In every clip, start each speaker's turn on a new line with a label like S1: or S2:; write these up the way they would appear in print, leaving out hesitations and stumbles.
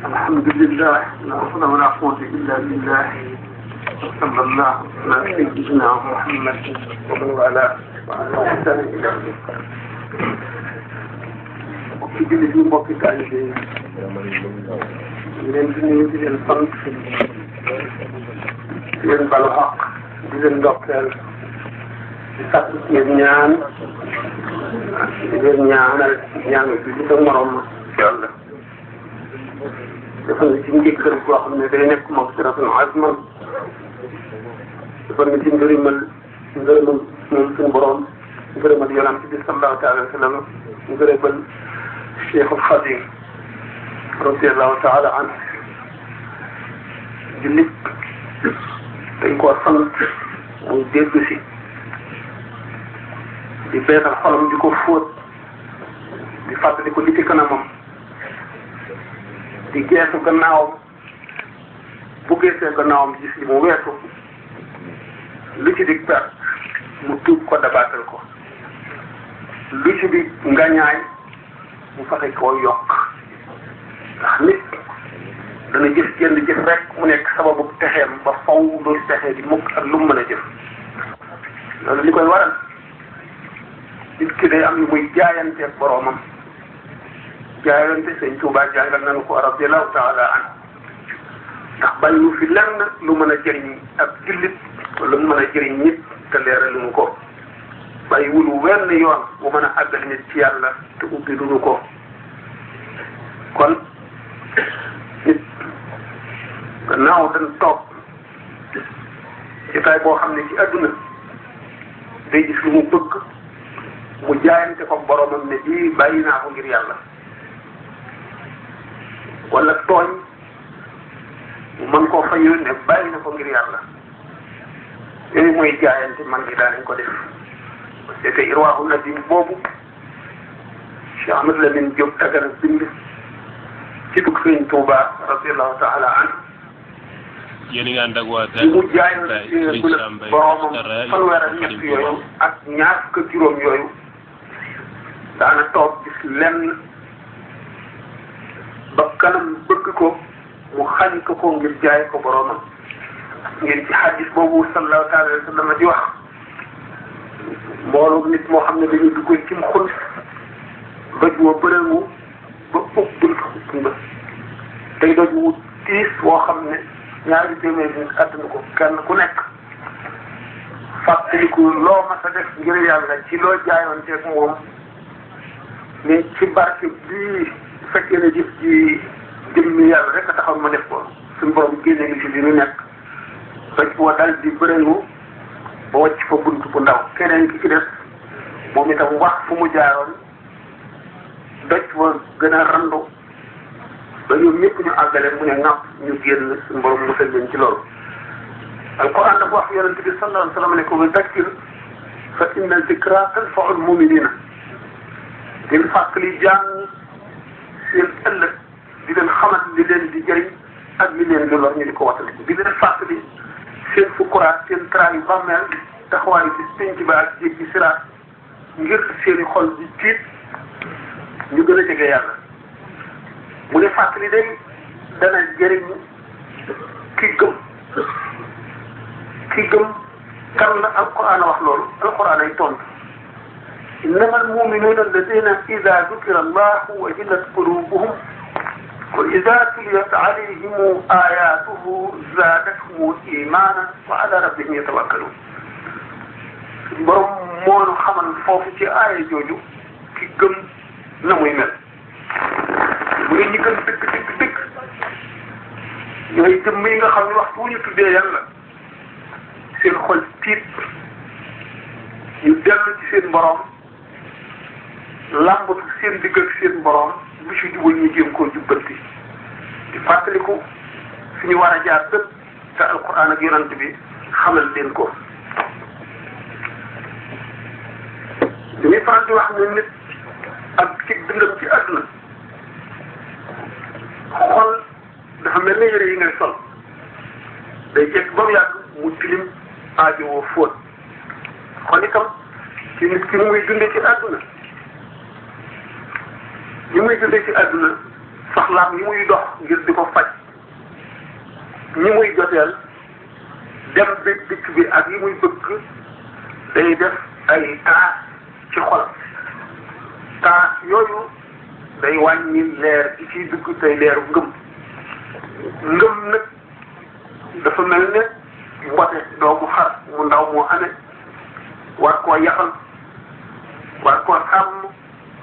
S1: alhamdulillah la hawla wala quwwata illa billah sallallahu ala sayyidina Muhammad wa ala alihi wa mbokki jullit yi mbokki taalibe yi di leen di nuyu di leen sant di leen balu xaq di leen ndokkeel di sàkk ci yéen ñaan di leen ñaanal ñaan bi di sa morom yàlla dafa na ci njëkkal boo xam ne day nekk magfiratun azman dafa na ci ngërëmal moom suñu borom ngërëmal yonent bi sallallahu taala wa sallam ngërëmal Cheikhul Khadim radiyallahu taala anhu jullit dañ koo sant muy dégg si di beesal xolam di ko fóot di fàttali ko li ci kanamam di geesu gannaawam bu geesee gannaawam gis li mu weesu lu ci di perte mu tuub ko dabaatal ko lu ci di ngañaay mu fexe koo yokk ndax nit dana jëf jënd jëf rek mu nekk sababu texeem ba faw dootu texee di mukk ak lu mu mën a jëf loolu li koy waral nit ki day am yu muy jaayanteeg boroomam jaayante sëñ Tuubaa jàngal nañu ko radiyallahu taala anhu ndax bàyyiwu fi lenn lu mën a jëriñ ak jullit wala mu mën a jëriñ nit te leeralu ñu ko bàyyiwul wenn yoon bu mën a àggal nit ci yàlla te ubbi duñu ko kon nit gannaaw dañ toog ci tay boo xam ne ci àdduna day gis lu mu bëgg mu jaayante ko boromam ne bii bàyyi naa ko ngir yàlla wala tooñ mu mën koo fayu ne bàyyi na ko ngir yàlla yooyu mooy jaayante man gi daanañ ko def c'était Irwaahu Nadim boobu Cheikh Ahmad Lamine Diop Dagana bind ci dugg Sëñ Tuuba radiyallahu taala anhu
S2: yéen a ngi ànd ak waa
S1: mu jaayante boromam fanweer ak ñett yooyu ak ñaar fukk ak juróom yooyu daana toog gis lenn ba kanam bëgg ko mu xañ ko ngir jaay ko boromam ngir ci hadis boobu sallallahu taala wa sallam di wax mbooloo nit moo xam ne dañuy duggoon ci mu xul doj wa bëreewu ba ëpp buntu ba tey doj wu tiis woo xam ne ñaari téeméer nit attanu ko kenn ku nekk fàttaliku loo mas a def ngir yàlla ci loo jaayoon teeg moom mais ci barke bii fekkee ne jëf ji jëmmi yàlla rek a taxaw ma def ko suñu borom génne ngi ci li ñu nekk doj wa dal di bëreewu ba wàcc fa bunt bu ndaw keneen ki ci def moom itam wax fu mu jaaroon doj wa gën a randu ba ñoom ñëpp ñu àggale mu ne ŋàpp ñu génn suñu borom musal leen ci loolu alquran dafa wax yonente bi sallallahu alayhi wa sallam ne ko wa zakkir fa inna zikra tanfa'u al-mu'minina di leen fàttali jaam seen ëllëg di leen xamal li leen di jëriñ ak li leen di lor ñu di ko watale di leen fàttali seen fukkuraat seen tra yu bàmmeel taxawaayu ci penc ba ak jéeg ci siraat ngir seeni xol di tiit ñu gën a jege yàlla mu ne fàttali day dana jëriñ ki gëm kan la alquran wax loolu alquran ay tontu innama almuminuuna alladina ida dukira allahu wajilat qulubuhum wa ida tuliyat alayhim ayatuhu zaadathum imanan wa ala rabbihim yatawakkalun borom moo nu xamal foofu ci aaya jooju ki gëm na muy mel bu ne ñi gën dëgg ñooy jëmm yi nga xam ne waxtu wu ñu tuddee yàlla seen xol tiit ñu dellu ci seen borom làmbatu seen digg ak seen borom bu ci jubal ñu jéem koo jubbanti di fàttaliku fi ñu war a jaar dëpp te alquran ak yonant bi xamal leen ko. dañuy faral di wax ne nit ak ci dundam ci àdduna xol dafa mel ne yére yi ngay sol day jekk ba mu yàgg mu tilim aajowoo fóot kon itam ci nit ki muy dundee ci àdduna li muy jógee ci àdduna soxlaam yi muy dox ngir di ko faj ñi muy joteel dem bi dikk bi ak yi muy bëgg day def ay taas ci xolam taas yooyu day wàññi leer gi ciy dugg tey leeru ngëm nag dafa mel ne mbote doomu xar mu ndaw moo amee war koo yaxal war koo sàmm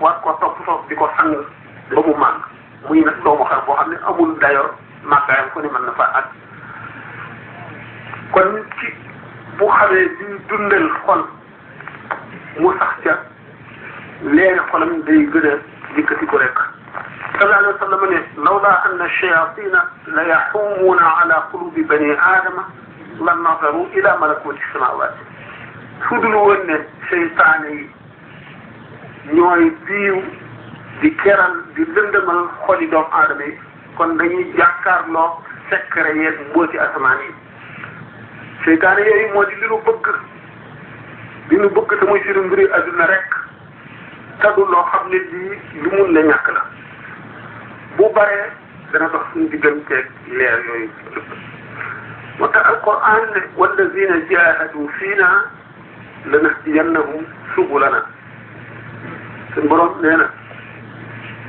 S1: war koo topp di ko sang ba mu màgg muy nag doomu xar boo xam ne amul dayoo màggaayam ko ne mën na fa ak kon ci bu xamee di dundal xol mu sax ca leeri xolam day gën a yëkkati ko rek sallallahu alayhi wa sallam ne lawla anna shayatina la yaxumuuna ala qulubi bani aadama la nazaru ila malakuti samawati su dul woon ne seytaane yi ñooy biiw di keral di lëndëmal xoli doomu aadama yi kon dañuy jàkkaarloo secret yeeg mbooti asamaan yi seytaane yooyu moo di li nu bëgg te muy suñu mbiri adduna rek tadu loo xam ne lii lu mun la ñàkk la bu baree dana dox suñu digganteeg leer yooyu moo tax alquran ne wallazina jahadu fiina lanahdiyannahum subulana suñu borom nee na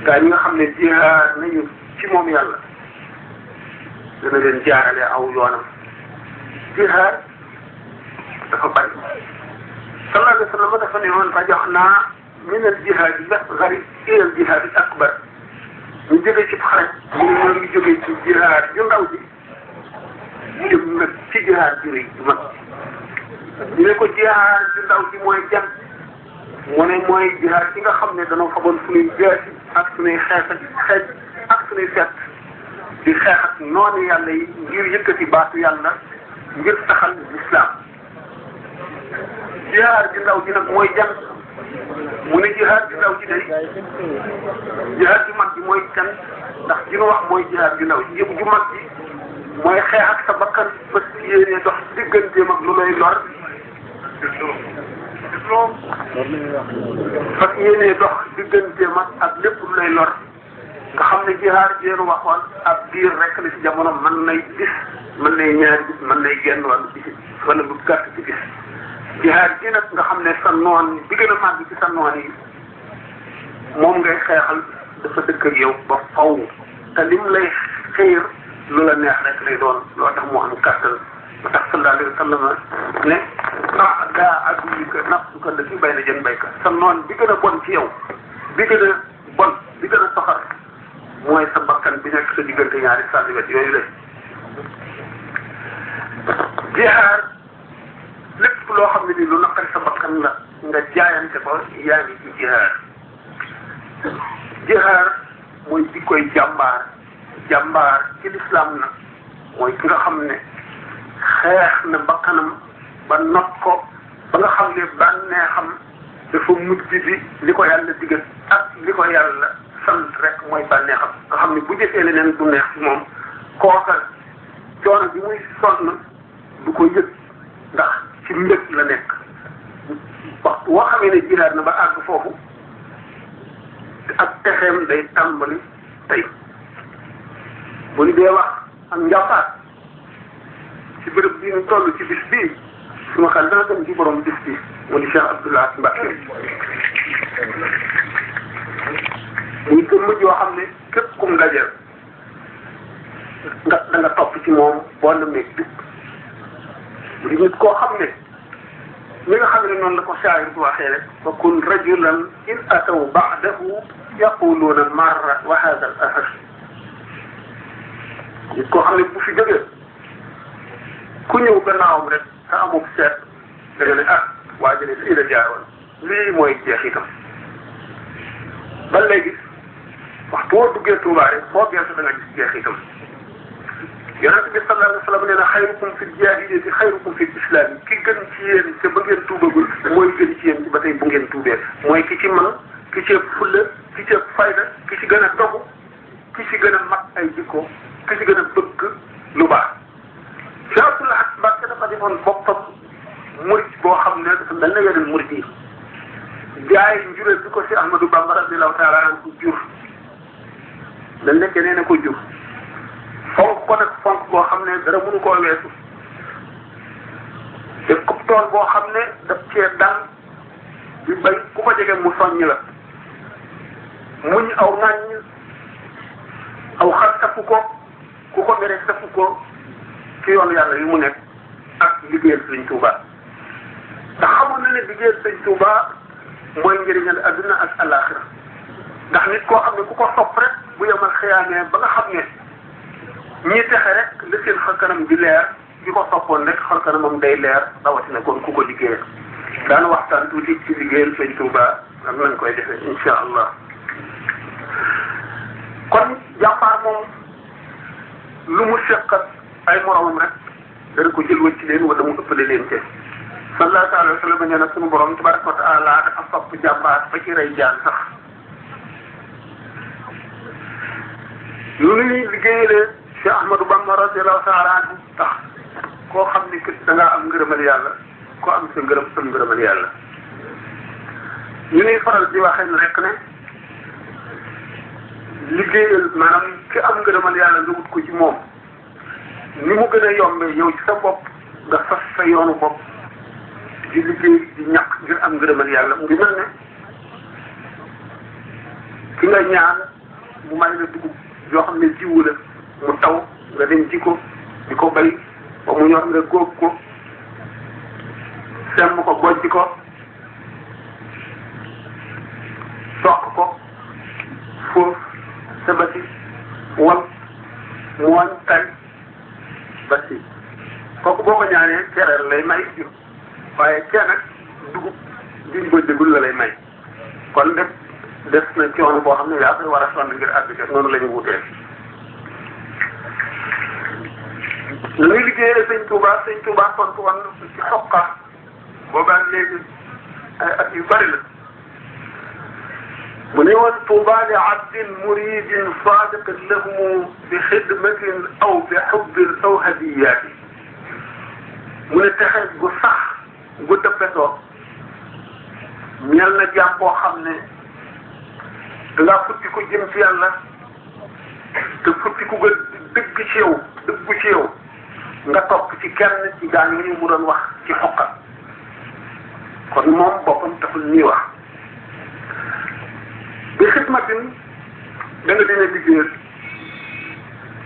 S1: gaa ñi nga xam ne jihaad nañu ci moom yàlla dana leen jaarale aw yoonam jihaad dafa bari sallallahu alayhi wa sallam dafa ne woon rajaxnaa min al jihaad al asgar ila al jihaad al akbar ñu jógee ci xare ñu ne ñoo ngi jógee ci jihaad yu ndaw ji jëm nag ci jihaad ju rëy ju mag ñu ne ko jihaad ju ndaw ji mooy jan mu ne mooy jihaad yi nga xam ne danoo faboon suñuy jaasi ak suñuy xeej ak suñuy fet di xeex ak noonu yàlla yi ngir yëkkati baatu yàlla ngir saxal lislaam jihaad ju ndaw ji nag mooy jan mu ne jihaad ju ndaw ji day jihaad ju mag ji mooy kan ndax ji nu wax mooy jihaad ju ndaw ji yëpp ju mag ji mooy xeex ak sa bakkan fas yéene dox digganteem ak lu lay lor fas yéene dox digganteem ak lépp lu lay lor nga xam ne jihaad jéenu waxoon ab diir rek la ci jamono mën nay bis mën nay ñaari bis mën nay genn wàllu bis wala lu gàtt ci bis jihaad ji nag nga xam ne sa noon bi gën a màgg ci sa noon yi moom ngay xeexal dafa dëkk ak yow ba faw te lim lay xiir lu la neex rek lay doon loo tax mu am kàttan ba tax sallallahu alayhi wa sallam ne daa aduwika nafsuka allati bayna janbayka sa noon bi gën a bon ci yow bi gën a bon bi gën a soxar mooy sa bakkan bi nekk sa diggante ñaari sànniwet yooyu la jihaad lépp loo xam ne ni lu naqari sa bakkan la nga jaayante ko yaa ngi ci jihaad mooy di koy jàmbaar ci lislaam nag mooy ki nga xam ne xeex na bakkanam ba not ko ba nga xam ne bànneexam dafa mujj bi li ko yàlla digal ak li ko yàlla sant rek mooy bànneexam nga xam ne bu jëfee leneen du neex ci moom kooka coono bi muy sonn du ko yëg ndax ci mbëg la nekk waxtu woo xamee ne jihaad na ba àgg foofu ak texeem day tàmbali tey bu ñu dee wax ak njàmbaar ci bërëb bii ñu toll ci bis bii suma xel dana dem ci borom bis bi mu di Cheikh Abdoulaye Mbacke muy jëmm joo xam ne képp kum dajeel da nga topp ci moom boo demee dugg mu di nit koo xam ne li nga xam ne noonu la ko shaayir bu waxee rek fa kun rajulan in ataw ba'dahu yaquluuna marra wa hada al athar nit koo xam ne bu fi jógee ku ñëw gannaawam rek te amul seet da nga ne ah waa jële fii la jaaroon lii mooy jeexitam ba léegi waxtu boo duggee Tuubaa rek foo geesu da nga gis jeexitam yonent bi sallallahu alayhi wa sallam nee na xayrukum fi jaahiliyyati xayrukum fi islam yi ki gën ci yéen te ba ngeen tuubagul mooy gën ci yéen ci ba tey bu ngeen tuubee mooy ki ci mën ki ci ëpp fulla ki ci ëpp fayda ki ci gën a dogu ki ci gën a mag ay jikko ki ci gën a bëgg lu baax Cheikh Abdoulaye Mbacke dafa defoon boppam murid boo xam ne dafa mel ne yeneen murid yi jaay njureel bi ko si Ahmadou Bamba radiyallahu taala anhu jur dañ nekkee nee na ko jur fonk ko nag fonk boo xam ne dara mënu koo weesu te ku tool boo xam ne daf cee dal di bay ku ko jege mu soññ la muñ aw ŋàññ aw xar safu ko ku ko mere safu ko ci yoonu yàlla yi mu nekk ak liggéeyal Sëriñ Tuuba ndax xamoon na ne liggéeyal Sëriñ Tuuba mooy njëriñal adduna ak alaxira ndax nit koo xam ne ku ko sopp rek bu yemal xiyaamee ba nga xam ne ñi texe rek li seen xar kanam di leer di ko soppoon rek xar kanamam day leer rawatina kon ku ko liggéeyal daana waxtaan tuuti ci liggéeyal Sëriñ Tuuba ak nañ koy defee insha allah kon jàmbaar moom lu mu seqat ay moromam rek dana ko jël wëcc leen wala mu ëppale leen ci sallallahu alayhi wa sallam nee na sunu borom tabaraka wa taala dafa sopp jàmbaar ba ci rey jaan sax lu nuy liggéeyalee Cheikh Ahmadou Bamba radiyallahu taala anhu tax koo xam ni da ngaa am ngërëmal yàlla koo am sa ngërëmal yàlla ñu nuy faral di waxee rek ne liggéeyal maanaam ki am ngërëmal yàlla nga wut ko ci moom ni mu gën a yombee yow ci sa bopp nga fas sa yoonu bopp di liggéey di ñàkk ngir am ngërëmal yàlla mu ngi mel ne ki nga ñaan mu may la dugub yoo xam ne jiwu la mu taw nga dem ji ko di ko bay ba mu ñor nga góob ko semm ko bojj ko soq ko foofu sabati wal mu wañ tay ba si kooku boo ko ñaanee cereer lay may jur waaye cee nag dugub diñ ko dégul la lay may kon des na coono boo xam ne yaa koy war a sonn ngir àgg ca noonu la ñu wutee lu ñuy liggéeyee Sëñ Tuuba tontu woon ci xoqa boobaa léegi ay at yu bari la mu ne woon Tuuba li abdin muridin sadiqin lahu bi xidmatin aw bi xubbin aw hadiyaati mu ne texe gu sax gu dëppetoo ñeel na jaam boo xam ne dangaa futti ko jëm ci yàlla te futti ku ga dëgg ci yow dëggu ci yow nga topp ci kenn ci gaan yi mu doon wax ci xoqat kon moom boppam taxul ñuy wax bi xidmatin da nga dina liggéeyal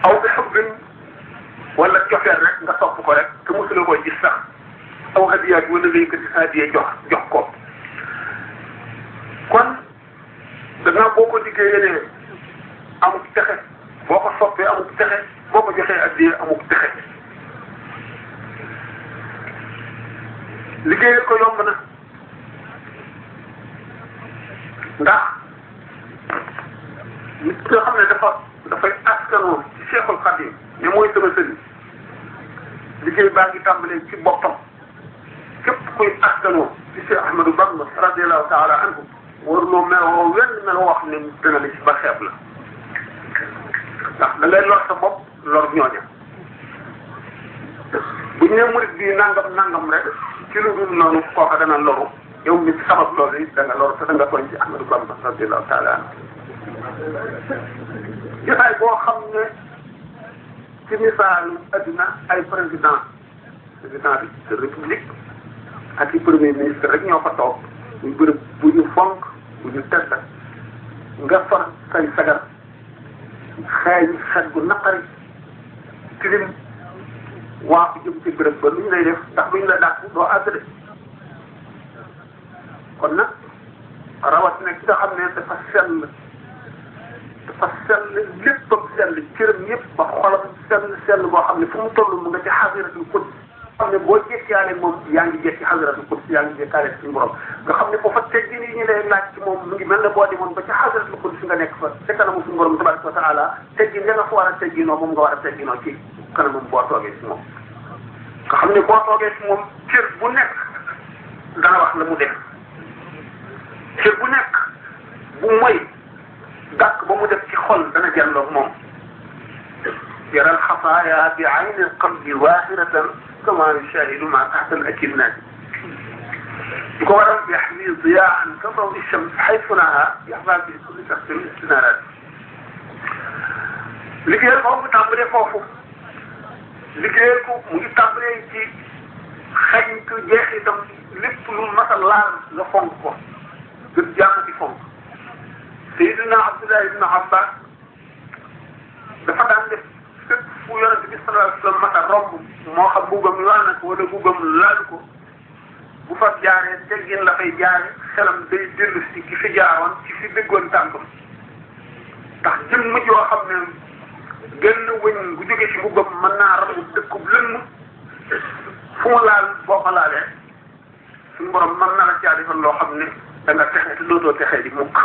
S1: aw bi xubbin wala cofeer rek nga topp ko rek te mosula koo gis sax aw hadiyaat wala nga yëkkati sa hadiya jox ko kon danaa boo ko liggéeyalee amut texe boo ko soppee amut texe boo ko joxee hadiya amut texe liggéeyal ko yomb na ndax nit ki nga xam ne dafay askanoo ci Cheikhul Khadim ne mooy sama sëriñ liggéey baa ngi tàmbalee ci boppam képp kuy askanoo ci Cheikh Ahmadou Bamba radiyallahu taala anhu waruloo meloo wenn meloo wax ne dana la ci ba xeeb la ndax da ngay lor sa bopp lor ñooña bu ñu nee murid bi nangam rek ci lu dul noonu kooka dana loru yow mi sabab loolu it da nga loru te da nga tooñ ci Ahmadou Bamba radiyallahu taala anhu jotaay boo xam ne ci misaalu adduna ay président de république ak i premier ministre rek ñoo fa toog ñu bërëb bu ñu fonk bu ñu tedd nga far say sagar xeeñ xet gu naqari tilim waa ko jëm ci bërëb ba lu ñu lay def ndax lu ñu la dàq doo àgg de kon nag rawatina ki nga xam ne dafa sell léppam sell cëram yëpp ba xolam sell boo xam ne fu mu toll mu nga ci xasiratul quds xam ne boo jekkiyaale moom yaa ngi jekki xasiratul quds yaa ngi jekkaale ci borom nga xam ne boo fa teggin yi ñu lay laaj ci moom mu ngi mel ne boo demoon ba ci xasiratul quds nga nekk fa te kanamu suñu borom tabaraka wa taala teggin ya nga fa war a tegginoo moom nga war a tegginoo ci kanamam boo toogee ci moom nga xam ne boo toogee ci moom cër bu nekk dana wax la mu def cër bu nekk bu moy dàq ba mu def ci xol dana jàlloog moom yaral xafaaya bi ayni alqalbi waahiratan kama yushahidu ma taxta al akinnat di ko waral yaxwi diyaan ka dawi shams xaytu naha yaxwa bi kulli shaxsin istinarat liggéeyal ko mu tàmbalee foofu liggéeyal ko mu ngi tàmbalee ci xañtu jeexitam lépp lu mas a laal nga fonk ko gën jaamati fonk Seydina Abdullah ibn Abbas dafa daan def fépp fu yonent bi sallallahu alayhi wa sallam mas a romb moo xam buggam laal na ko wala buggam laal ko bu fa jaaree teggin la fay jaare xelam day dellu si ki fi jaaroon ci fi déggoon tànkam ndax jëmm joo xam ne genn wëñ bu jógee ci mbubbam mën naa rabu dëkkub lënn fu mu laal boo ko laalee suñu borom mën na la caa defal loo xam ne da nga texe te dootoo texee di mukk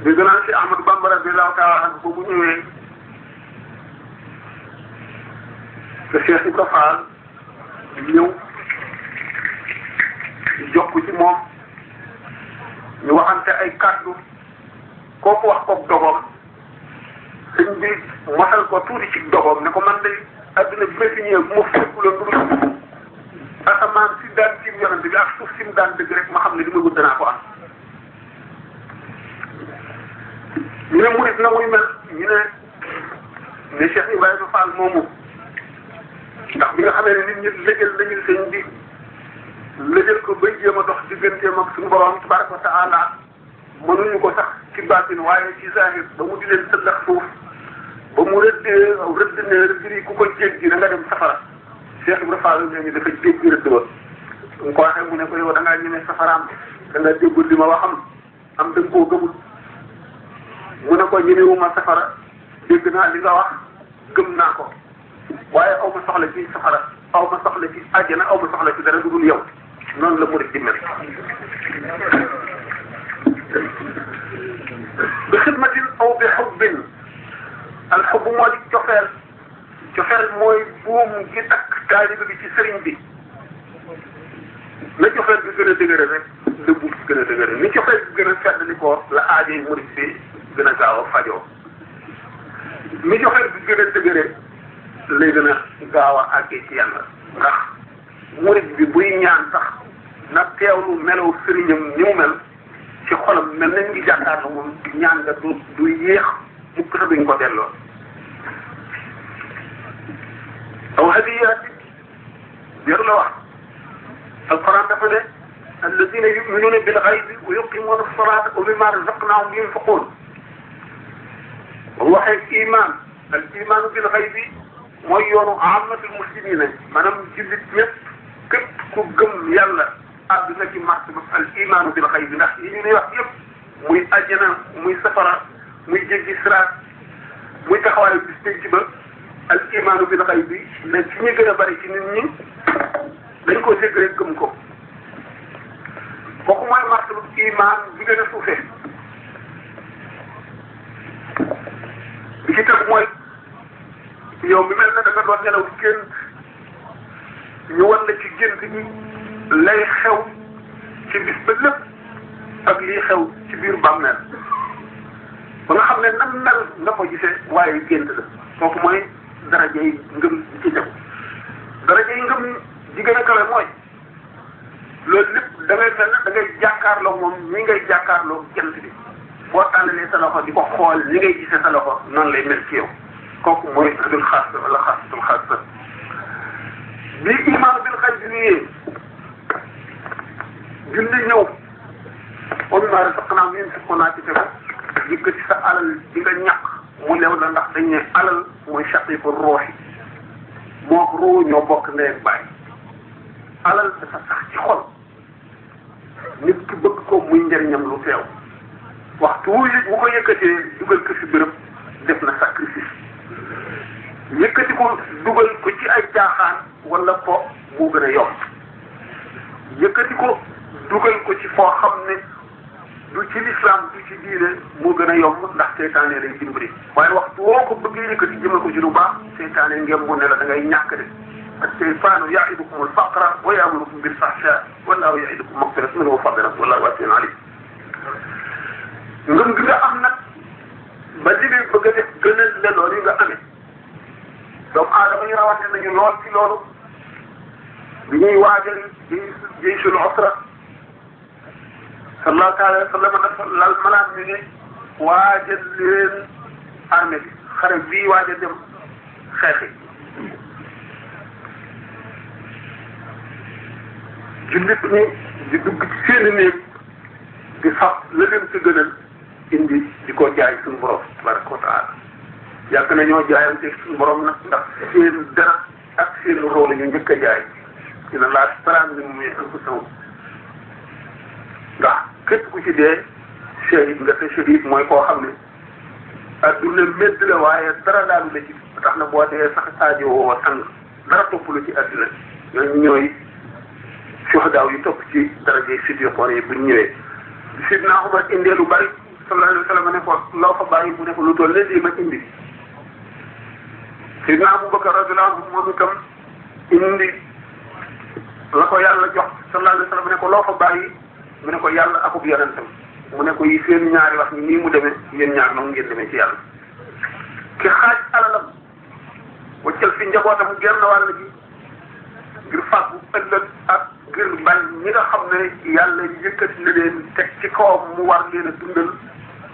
S1: dégg naa si Ahmadou Bamba radiyallahu taala anhu bu ñëwee te Cheikh Ibra Fall ñëw jokk ci moom ñu waxante ay kàddu kooku wax koog dogoom sëñ bi mosal ko tuuti ci dogoom ne ko man de adduna bi ma fi ñëwee bu ma fekkuloon lu dul asamaan si daan tiim yonent bi ak suuf si mu daan dëgg rek ma xam ne li ma gudd danaa ko am. ñu ne murit na muy mel ñu ne Cheikh Ibrahima Fall moomu ndax bi nga xamee ne nit ñi lëjël nañu sëñ bi lëjël ko bay jéem a dox digganteem ak suñu borom tabaraka wa taala mënuñu ko sax ci baatin waaye ci zahir ba mu di leen sëllax suuf ba mu rëdd ne rëdd yi ku ko jéggi da nga dem safara Cheikh Ibrahima Fall léegi dafa jéggi rëdd ba mu ko waxee mu ne ko yow da ngaa ñemee safaraam da nga déggul li ma waxam am da nga koo gëmul mu ne ko ñemewuma safara dégg naa li nga wax gëm naa ko waaye aw ma soxla ci safara aw ma soxla ci àjjana aw ma soxla ci dara du dul yow noonu la murid di mel bi xidmatin aw bi xubbin al xubb moo di cofeel mooy buum gi takk taalibe bi ci sëriñ bi na cofeel bi gën a dëgëre rek la buum bi gën a dëgëre ni cofeel bi gën a feddali ko la aajoy murid bi gën a gaaw a fajoo ni cofeel bi gën a dëgëre lay gën a gaaw a àggee ci yàlla ndax murid bi buy ñaan sax na teewlu melaw sëriñam ni mu mel ci xolam mel nañ ngi jàkkaarloo moom ñaan nga du yéex mukk sa duñ ko delloo aw hadiyaat jër la wax alquran dafa ne alladina yuminuna bil ghaybi wa yuqimuna as-salata wa mimma razaqnahum yunfiqun bu waxee iman al imanu bil ghaybi mooy yoonu amatul muslimina maanaam jullit ñëpp képp ku gëm yàlla àgg na ci martaba al imaanu bil xayb ndax yi ñu wax yëpp muy àjjana muy safara muy jéggi siraat muy taxawaayu bis penc ba al imaanu bil xayb bi mais ci ñu gën a bari ci nit ñi dañ ko dégg rek gëm ko kooku mooy martaba imaan bi gën a suufee bi ci teg mooy yow mi mel na da nga doon nelaw gént ñu wan la ci gént bi lay xew ci bis ba lépp ak lii xew ci biir bàmmeel ba nga xam ne nan mel nga ko gisee waaye gént la kooku mooy daraja yi ngëm ci tegu daraja yi ngëm ji gën a kawe mooy loolu lépp da ngay mel ne da ngay jàkkaarloo moom ni ngay jàkkaarloo gént bi boo tàllalee sa loxo di ko xool ni ngay gisee sa loxo noonu lay mel ci yow kooku mooy adul xaas wala xaasatul xaas bi imaan bil xayb bi nii julli ñëw au moins rek sax naa ñun fekkoon naa ci tegu yëkkati sa alal di nga ñàkk mu lew la ndax dañ ne alal mooy shaqiiqu ruuhi moo ko ruu ñoo bokk ndey ak baay alal dafa sax ci xol nit ki bëgg ko muy njëriñam lu teew waxtu wu ko yëkkatee dugal ko ci béréb def na sacrifice yëkkati ko dugal ko ci ay jaaxaan wala po moo gën a yomb yëkkati ko dugal ko ci foo xam ne du ci lislaam du ci diine moo gën a yomb ndax seytaane lay dimbali waaye waxtu woo ko bëggee yëkkati jëme ko ci lu baax seytaane ngeen mu ne la da ngay ñàkk de as-seytaanu ya'idukum al-faqra wa ya'murukum bil-fahsha wallaahu ya'idukum maghfiratan minhu wa fadlan wallaahu wasi'un alim ngëm gi nga am nag ba li ngay bëgg a def gënal la loolu yi nga amee doomu aadama yi rawante nañu lool ci loolu bi ñuy waajal jayshul usra sallallahu alayhi wa sallam dafa lal malaan ñu ne waajal leen armée bi xare bii waajal dem xeexi jullit ñi di dugg ci seeni néeg di fab la leen ci gënal indi di ko jaay suñu borom tabaraka wa taala yàgg na ñoo jaayante suñu borom nag ndax seen dara ak seen roo la ñu njëkk a jaay dina laa saraan ni muy anfusahum ndax képp ku ci dee shahid nga te shahid mooy koo xam ne adduna médd la waaye dara daalu la ci tax na boo dee sax aajo woo sang dara topp la ci adduna ñooñu ñooy suhadaaw yi topp ci daraje siddiqoon yi buñ ñëwee sidna Umar indee lu bari sallallahu alayhi wa sallam ne ko loo fa bàyyi mu ne ko lu toll ne lii ma indi sidna Abubakar radiyallahu anhu moom itam indi la ko yàlla jox sallallahu alayhi wa sallam ne ko loo fa bàyyi mu ne ko yàlla akub yonentam mu ne ko yi seen ñaari wax ni nii mu demee yéen ñaar noonu ngeen demee ci yàlla ki xaaj alalam waccal fi njabootam genn wàll gi ngir fàggu ëllëg ak ngir bañ ñi nga xam ne yàlla yëkkati na leen teg ci kawam mu war leen a dundal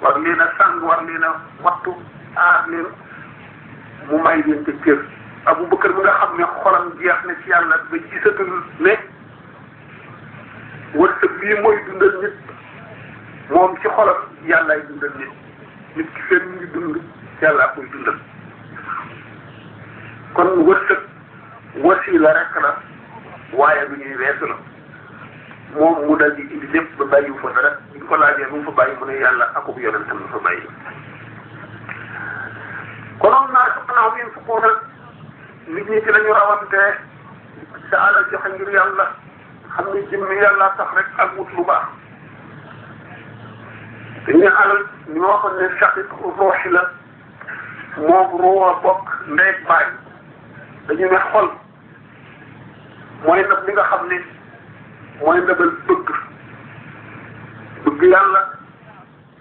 S1: war leen a sàng war leen a wattu aar leen mu may leen te cër Abubakar mi nga xam ne xolam jeex na ci yàlla ba gisatul ne wërsëg bii mooy dundal nit moom ci xolam yàllaay dundal nit nit ki seen mu ngi dund yàllaa koy dundal kon wërsëg wasiila rek la waaye lu ñuy weesu la moom mu dal di indi lépp ba bàyyiwu fa dara bi ko laajee lu mu fa bàyyi mu ne yàlla akub yonentam la fa bàyyi konoon naa soxnaaw bi fukkoona nit ñi ci lañu rawante sa alal joxe ngir yàlla xam ne jëmmi yàlla tax rek ak wut lu baax dañuy alal ñu ma waxoon ne shaqiq ruuxi la moom ruuwa bokk ndeeg baay dañu ne xol mooy ndab li nga xam ne mooy ndabal bëgg yàlla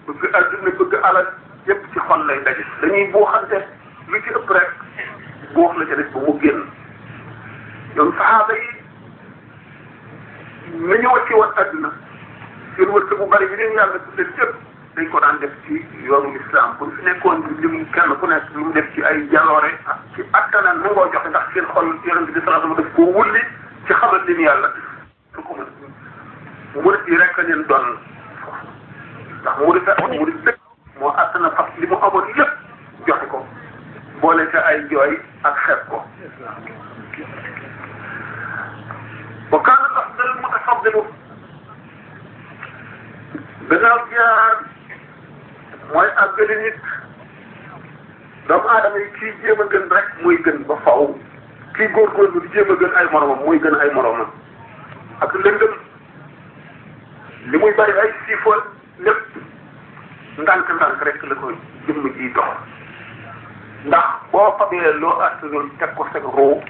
S1: bëgg adduna bëgg alal yépp ci xol lay daje dañuy buuxante lu ci ëpp rek buux la ca def ba mu génn ñoom saxaaba yi nañu wacci woon adduna seen wërsëg bu bari bi leen yàlla tuddee yépp dañ ko daan def ci yoonu lislaam pour fi nekkoon lim kenn ku nekk lu mu def ci ay jaloore ak ci attana nangoo joxe ndax seen xol yonent bi sallallahu alayhi wasallam def ko wulli ci xamal leen yàlla su ko mën murit yi rek leen doon ndax murit dëkk moo attana fab li mu amoon lépp joxe ko boole ca ay jooy ak xeeb ko wa kaana afdal mutafaddilu gannaaw jaar mooy àggali nit doomu aadama yi kii jéem a gën rek mooy gën ba faw kii góorgóorlu di jéem a gën ay moromam mooy gën ay moromam ak lëndëm li muy bari ay siifa lépp ndànk-ndànk rek la ko jëmm ji dox ndax boo fabee loo astunul teg ko seg roo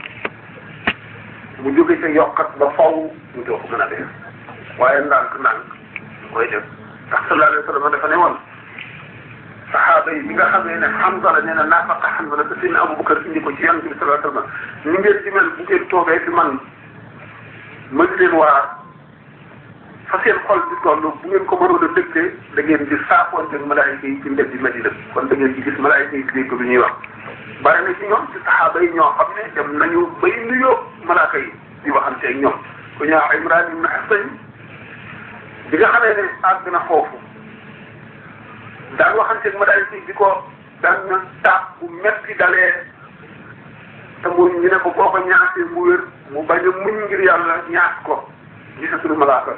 S1: mu jóge ca yokkat ba faw mu doo ko mën a def waaye ndànk-ndànk koy def ndax sallallahu alayhi wa sallam dafa ne woon saxaaba yi bi nga xamee ne Hamza la nee na naafaqa Hamza la te Seydina Abubakar indi ko ci Yonent bi sallallahu alayhi wa sallam ni ngeen di mel bu ngeen toogee fi man ma di leen waar fa seen xol di toll bu ngeen ko mënoon a dëkkee da ngeen di saafoonte malaayika yi ci mbedd di Madina kon da ngeen di gis malaayika yi dégg ko bi ñuy wax bari na ci ñoom ci saxaaba yi ñoo xam ne dem nañu bay nuyoo malaaka yi di waxante ak ñoom ku ñaaw Imraan ibn Husayn bi nga xamee ne àgg na foofu daan waxante ak malaayika yi di ko daan na taab bu metti dalee te mu ñu ne ko boo ko ñaasee mu wér mu bañ a muñ ngir yàlla ñaas ko gisatul malaaka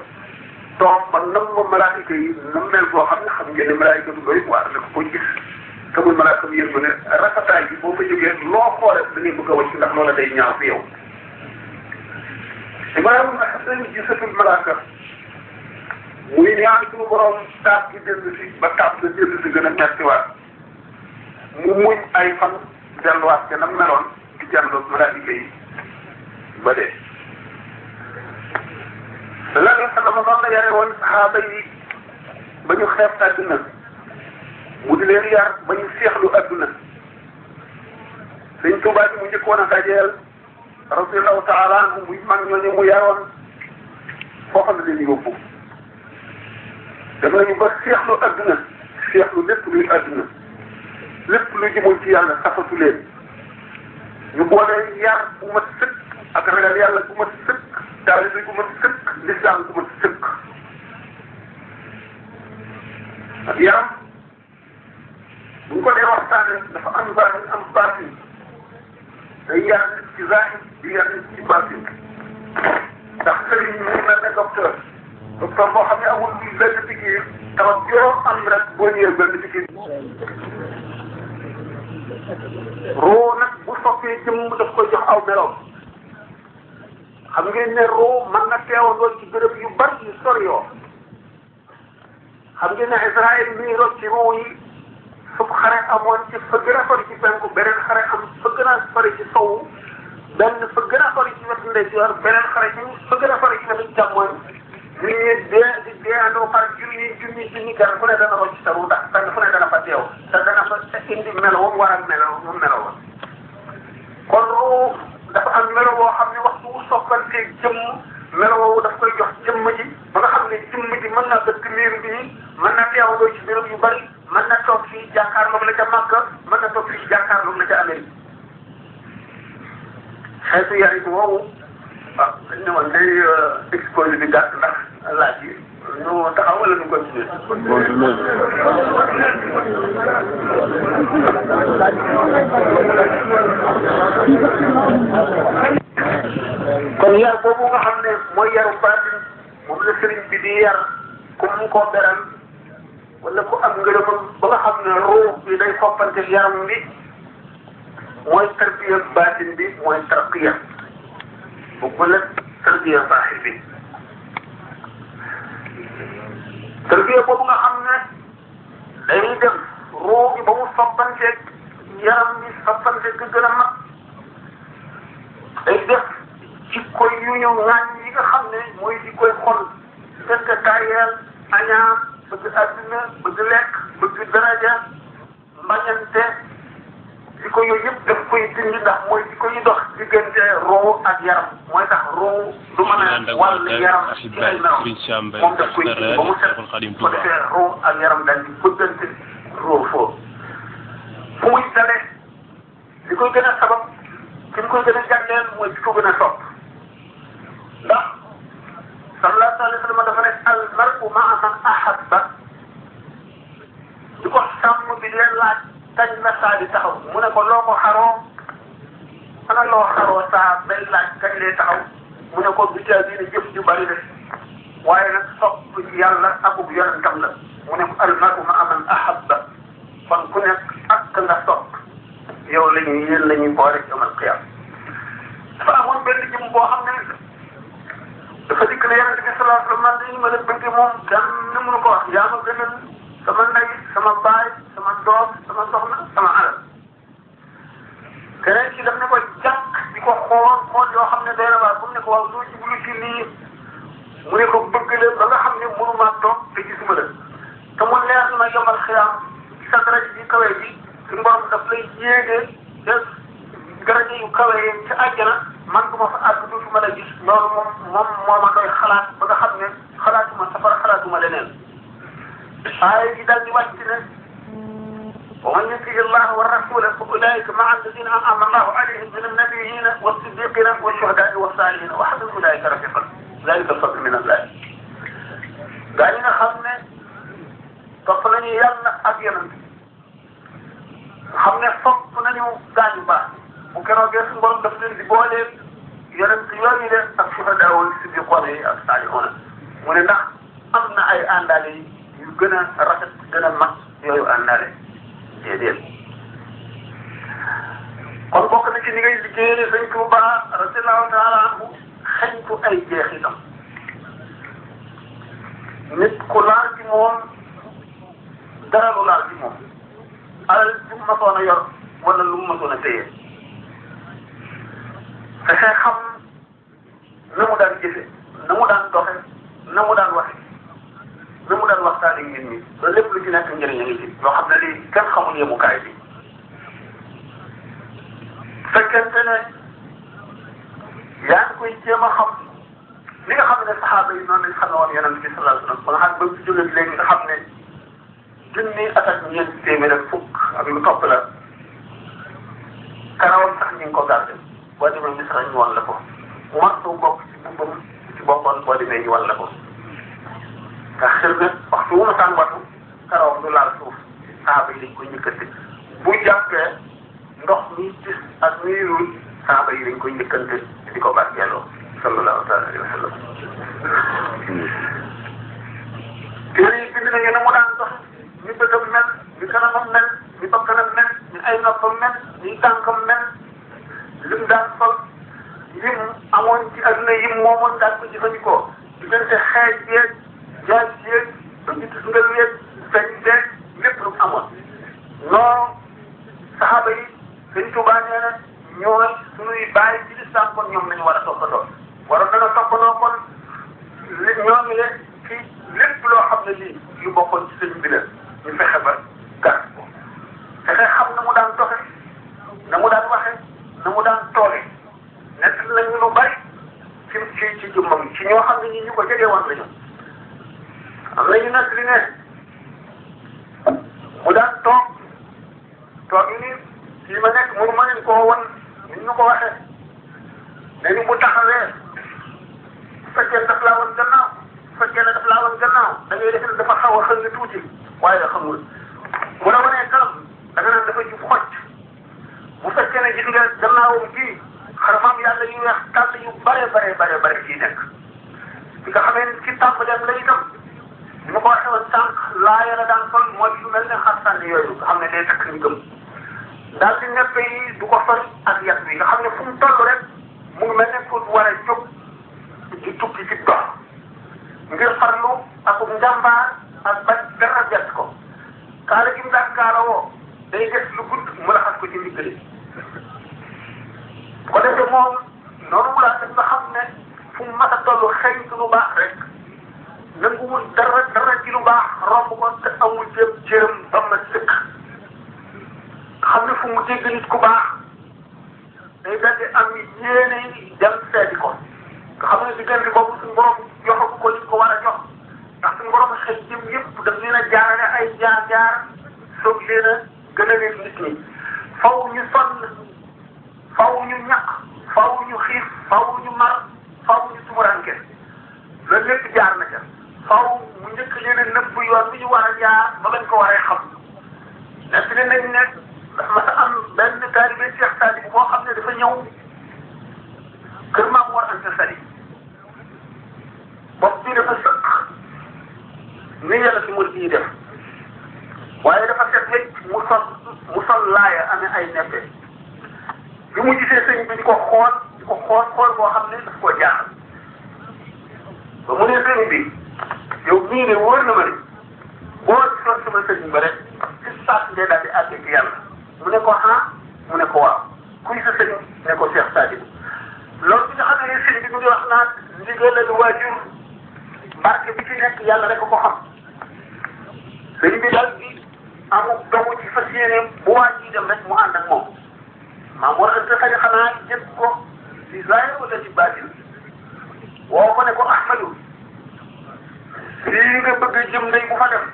S1: toog ba nam ma malaayika yi nam mel boo xam ne xam ngeen ne malaayika du doy waar la ko gis te muy malaaka bi yëg ne rafetaay bi boo fa jógee loo xoole da ngay bëgg a wàcc ndax loola day ñaaw fi yow Ibrahima Xasan gisatul malaaka muy ñaan suñu borom taab gi dellu si ba taab ga dellu si gën a mettiwaat mu muñ ay fan delluwaat ca nam meloon di jàndoog malaayika yi ba dee sallallahu alayhi wa sallam noonu la yare woon saxaaba yi ba ñu xeeb àdduna mu di leen yar ba ñu seexlu àdduna Sëñ Tuubaa bi mu njëkkoon a dajeel radiyallahu taala anhu muy mag ñooñu mu yaroon foofa la leen yóbbu def nañu ba seexlu àdduna seexlu lépp luy àdduna lépp lu jëmul ci yàlla safatu leen ñu boole yar bu mat sëkk ak ragal yàlla bu mat sëkk taalibe bu mat sëkk lislaam bu mat sëkk ak yaram bu ñu ko dee waxtaanee dafa am zahir am baatin day yar nit ci zahir di yar nit ci baatin ndax sëriñ ñu mel ne docteur boo xam ne amul benn piqûre tawat yoo am rek boo ñëwee benn piqûre roo nag bu soppee jëmm daf koy jox aw meloom xam ngeen ne roo mën na teewandoo ci béréb yu bari yu sori yoo xam ngeen ne Israël mi rot ci roo yi fukk xare amoon ci fa gën a sori ci penku beneen xare am fa gën a sori ci sowu benn fa gën a sori ci wetu ndeyjoor beneen xare ci fa gën a sori ci wetu càmmoñ nit ñi di deeandoo par junni kenn fu ne dana rocc sa ru ndax kenn fu ne dana fa teew te dana fa indi melo woon war a melo woon kon ruu dafa am melo boo xam ne waxtu wu soppanteeg jëmm melo woowu daf koy jox jëmm ji ba nga xam ne jëmm ji mën na dëkk miir bi mën na teewandoo ci béréb yu bari mën na toog fii jàkkaarloog la ca Makka mën na toog fii jàkkaarloog la ca Amérique xeetu yarit woowu waaw dañ ne woon day exposé bi gàtt ndax laaj yi ñu taxaw wala ñu continuer. kon yar boobu nga xam ne mooy yaru baatin moom la sëriñ bi di yar ku mu ko beral wala ku am ngërëmam ba nga xam ne ruux bi day soppante yaram bi mooy tarbiya baatin bi mooy tarqiya boobu la tarbiya saaxir bi tarbiya boobu nga xam ne day def ruux bi ba mu soppanteeg yaram bi soppanteeg gën a mag day def jikko yu ñu ŋaañ yi nga xam ne mooy jikkoy xol fekk tayeel añaan bëgg àdduna bëgg lekk bëgg daraja mbañante jikko yooyu yëpp daf koy dindi ndax mooy jikko yi dox diggante roo ak yaram mooy tax roo du mën a wàll yaram ci ay meloom moom daf koy dindi ba mu set ko defee roo ak yaram daal di bëggante roo foofu fu muy dalee li koy gën a sabab ki ñu koy gën a jàngeel mooy ki ko gën a sopp ndax sallallahu alayhi wa sallam dafa ne al mar'u ma'a man ahabba di ko sàmm bi leen laaj kañ la saa di taxaw mu ne ko loo ko xaroo ana loo xaroo saa bay laaj kañ lay taxaw mu ne ko bitia bii ne jëf ju bari de waaye nag sopp yàlla akub yonentam la mu ne ko al mar'u ma'a man ahabba kon ku nekk ak nga sopp yow la ñuy yéen la ñuy boole yawmal qiyaama dafa amoon benn jëm boo xam ne dafa dikk ne yonent bi sallallahu alayhi wa sallam man dañu ma la bëgg moom kenn ni mënu ko wax yaa ma gënal sama ndey sama baay sama doom sama soxna sama alal keneen ci daf ne ko jàkk di ko xool yoo xam ne day na waar bu mu ne ko waaw doo jublu ci lii mu ne ko bëgg la ba nga xam ne mënumaa toog te gisuma la te mu leer na ma yawmal qiyaama sa daraja bi kawe bi suñu borom daf lay yéegee def daraja yu kawe ci àjjana man du ma fa àgg dootuma la gis loolu moom moo ma doy xalaat ba nga xam ne xalaatuma safara xalaatuma leneen aaya gi daal di wàcc ne wa man yuti llaha wa rasula fa ulaika maa alladina an'ama allahu alayhim min annabiyina wa siddiqina wa shuhadaai wa salihina wa hasuna ulaika rafiqan dalika alfadlu min allah gaa yi nga xam ne topp nañu yàlla ak yonent xam ne fopp nañu gaañu baax bu keroogee suñu borom daf leen di boole yonent yooyu leen ak shuhadaa wal siddiqoona yi ak saalihuuna mu ne ndax am na ay àndaale yu gën a rafet gën a mag yooyu àndaale déedéet kon bokk na ci ni ngay liggéeyee Sëñ Tuubaa radiyallaahu taala anhu xeñtu ay jeexitam nit ku laal ci moom dara lu laal ci moom alal ju mu masoon a yor wala lu mu masoon a téye fexe xam na mu daan jëfe na mu daan doxe na mu daan waxe na mu daan waxtaane nit ñi loolu lépp lu ci nekk njëriñ a ngi ci loo xam ne lii kenn xamul yemukaay bi fekkente ne yaa ngi koy jéem a xam li nga xam ne saxaaba yi noonu lañ xam ne woon yonent bi sallallahu alayhi wa sallam ba nga xam ne ba mu jógee léegi nga xam ne junni at ak ñeent téeméer ak fukk ak lu topp la karawam sax ñu ngi ko gardé boo demee Misra ñu wan la ko mortu bokk ci bumbam ci bokkoon boo demee ñu wan la ko ndax xel na waxtu wu ma saan watu karawam du laal suuf saaba yi dañ koy njëkkante bu jàppee ndox mi gis ak muy ruuj saaba yi dañ koy njëkkante di ko barkeeloo sallallahu alayhi wa sallam. téere yi bind nañu ne mu daan dox ni bëtam mel ni kanamam mel ni bakkanam mel ni ay noppam mel ni tànkam mel lim daan sol yim amoon ci adduna yim moomoon daan ko jëfandikoo diggante xeej yeeg jaay yeeg ba ñu tus ngal yeeg feñ yeeg lépp lu amoon non saxaaba yi Sëñ Tuubaa nee na ñooy suñuy bàyyi ci lislaam kon ñoom lañu war a toppatoo waroon dana toppatoo kon ñooñu le ci lépp loo xam ne lii yu bokkoon ci sëñ bi la ñu fexe ba gas ko fexe xam na mu daan doxe na mu daan waxe na mu daan toole nekk nañu lu bari ci jëmmam ci ñoo xam ne ñi ñu ko jege woon lañu am nañu nag li ne mu daan toog yi ni fii ma nekk mënu ma leen koo wan ni ñu ko waxee léegi bu taxawee bu fekkee daf laa wan gannaaw bu fekkee ne daf laa wan gannaaw da ngay def ne dafa xaw a xëng tuuti waaye da xamul bu la wanee kanam da nga naan dafa jub xocc bu fekkee ne gis nga gannaawam gii xaramaam yàlla yu weex tàll yu bare fii nekk bi nga xamee ni ci tàmbaleem la itam ni ma ko waxee woon sànq laaya la daan sol mooy yu mel ne xarsan yooyu nga xam ne day takk ni gëm daal di nekk yi du ko sori ak yat bi nga xam ne fu mu toll rek mu ngi mel ne ku war a jóg di tukki ci dox ngir farlu ak njàmbaar ak bañ dara jot ko kaala gi mu daan kaala woo day des lu gudd mu laxas ko ci ndigali bu ko defee moom noonu mu laa def nga xam ne fu mu mat a toll xëy ci lu baax rek nanguwul dara ci lu baax romb ko te amul jëm ba ma sëkk xam ne fu mu dégg nit ku baax day daal di am yéene dem seeti ko nga xam ne diggante boobu suñu borom joxagu ko li ko war a jox ndax suñu borom xëy jëm yëpp daf leen a jaarale ay jaar soog leen a gën a leen nit ñi faw ñu sonn faw ñu ñaq faw ñu xiif faw ñu mar faw ñu tumuranke loolu lépp jaar na ca faw mu njëkk leen a nëbb yoon bi ñu war a jaar ba bañ ko waree xam nekk ne nañ ne ndax ma am benn taalibe Cheikh Sadibou boo xam ne dafa ñëw kër Maam Mor Anta Sali bopp bi dafa sëkk ni yàlla si murid yi def waaye dafa set wecc mu sol laaya amee ay neppe bi mu gisee sëñ bi di ko xool boo xam ne daf koo jaaxal ba mu ne sëñ bi yow nii ne wóor na ma ne boo gisoon sama sëñ ba rek ci saas ngay daal di àgg ci yàlla mu ne ko mu ne ko waaw kuy sa sëñ ne ko Cheikh Sadibou loolu bi nga xam ne sëñ bi mu ngi wax naan ndigalal waajur barke bi ci nekk yàlla rek ko xam sëñ bi daal di amul dogu ci fas yéene bu waaj yi dem rek mu ànd ak moom maam war a xëy xanaa jëpp ko ci zaahir wala ci baatin woo ko ne ko Ahmadou fii nga bëgg jëm ndey bu fa dem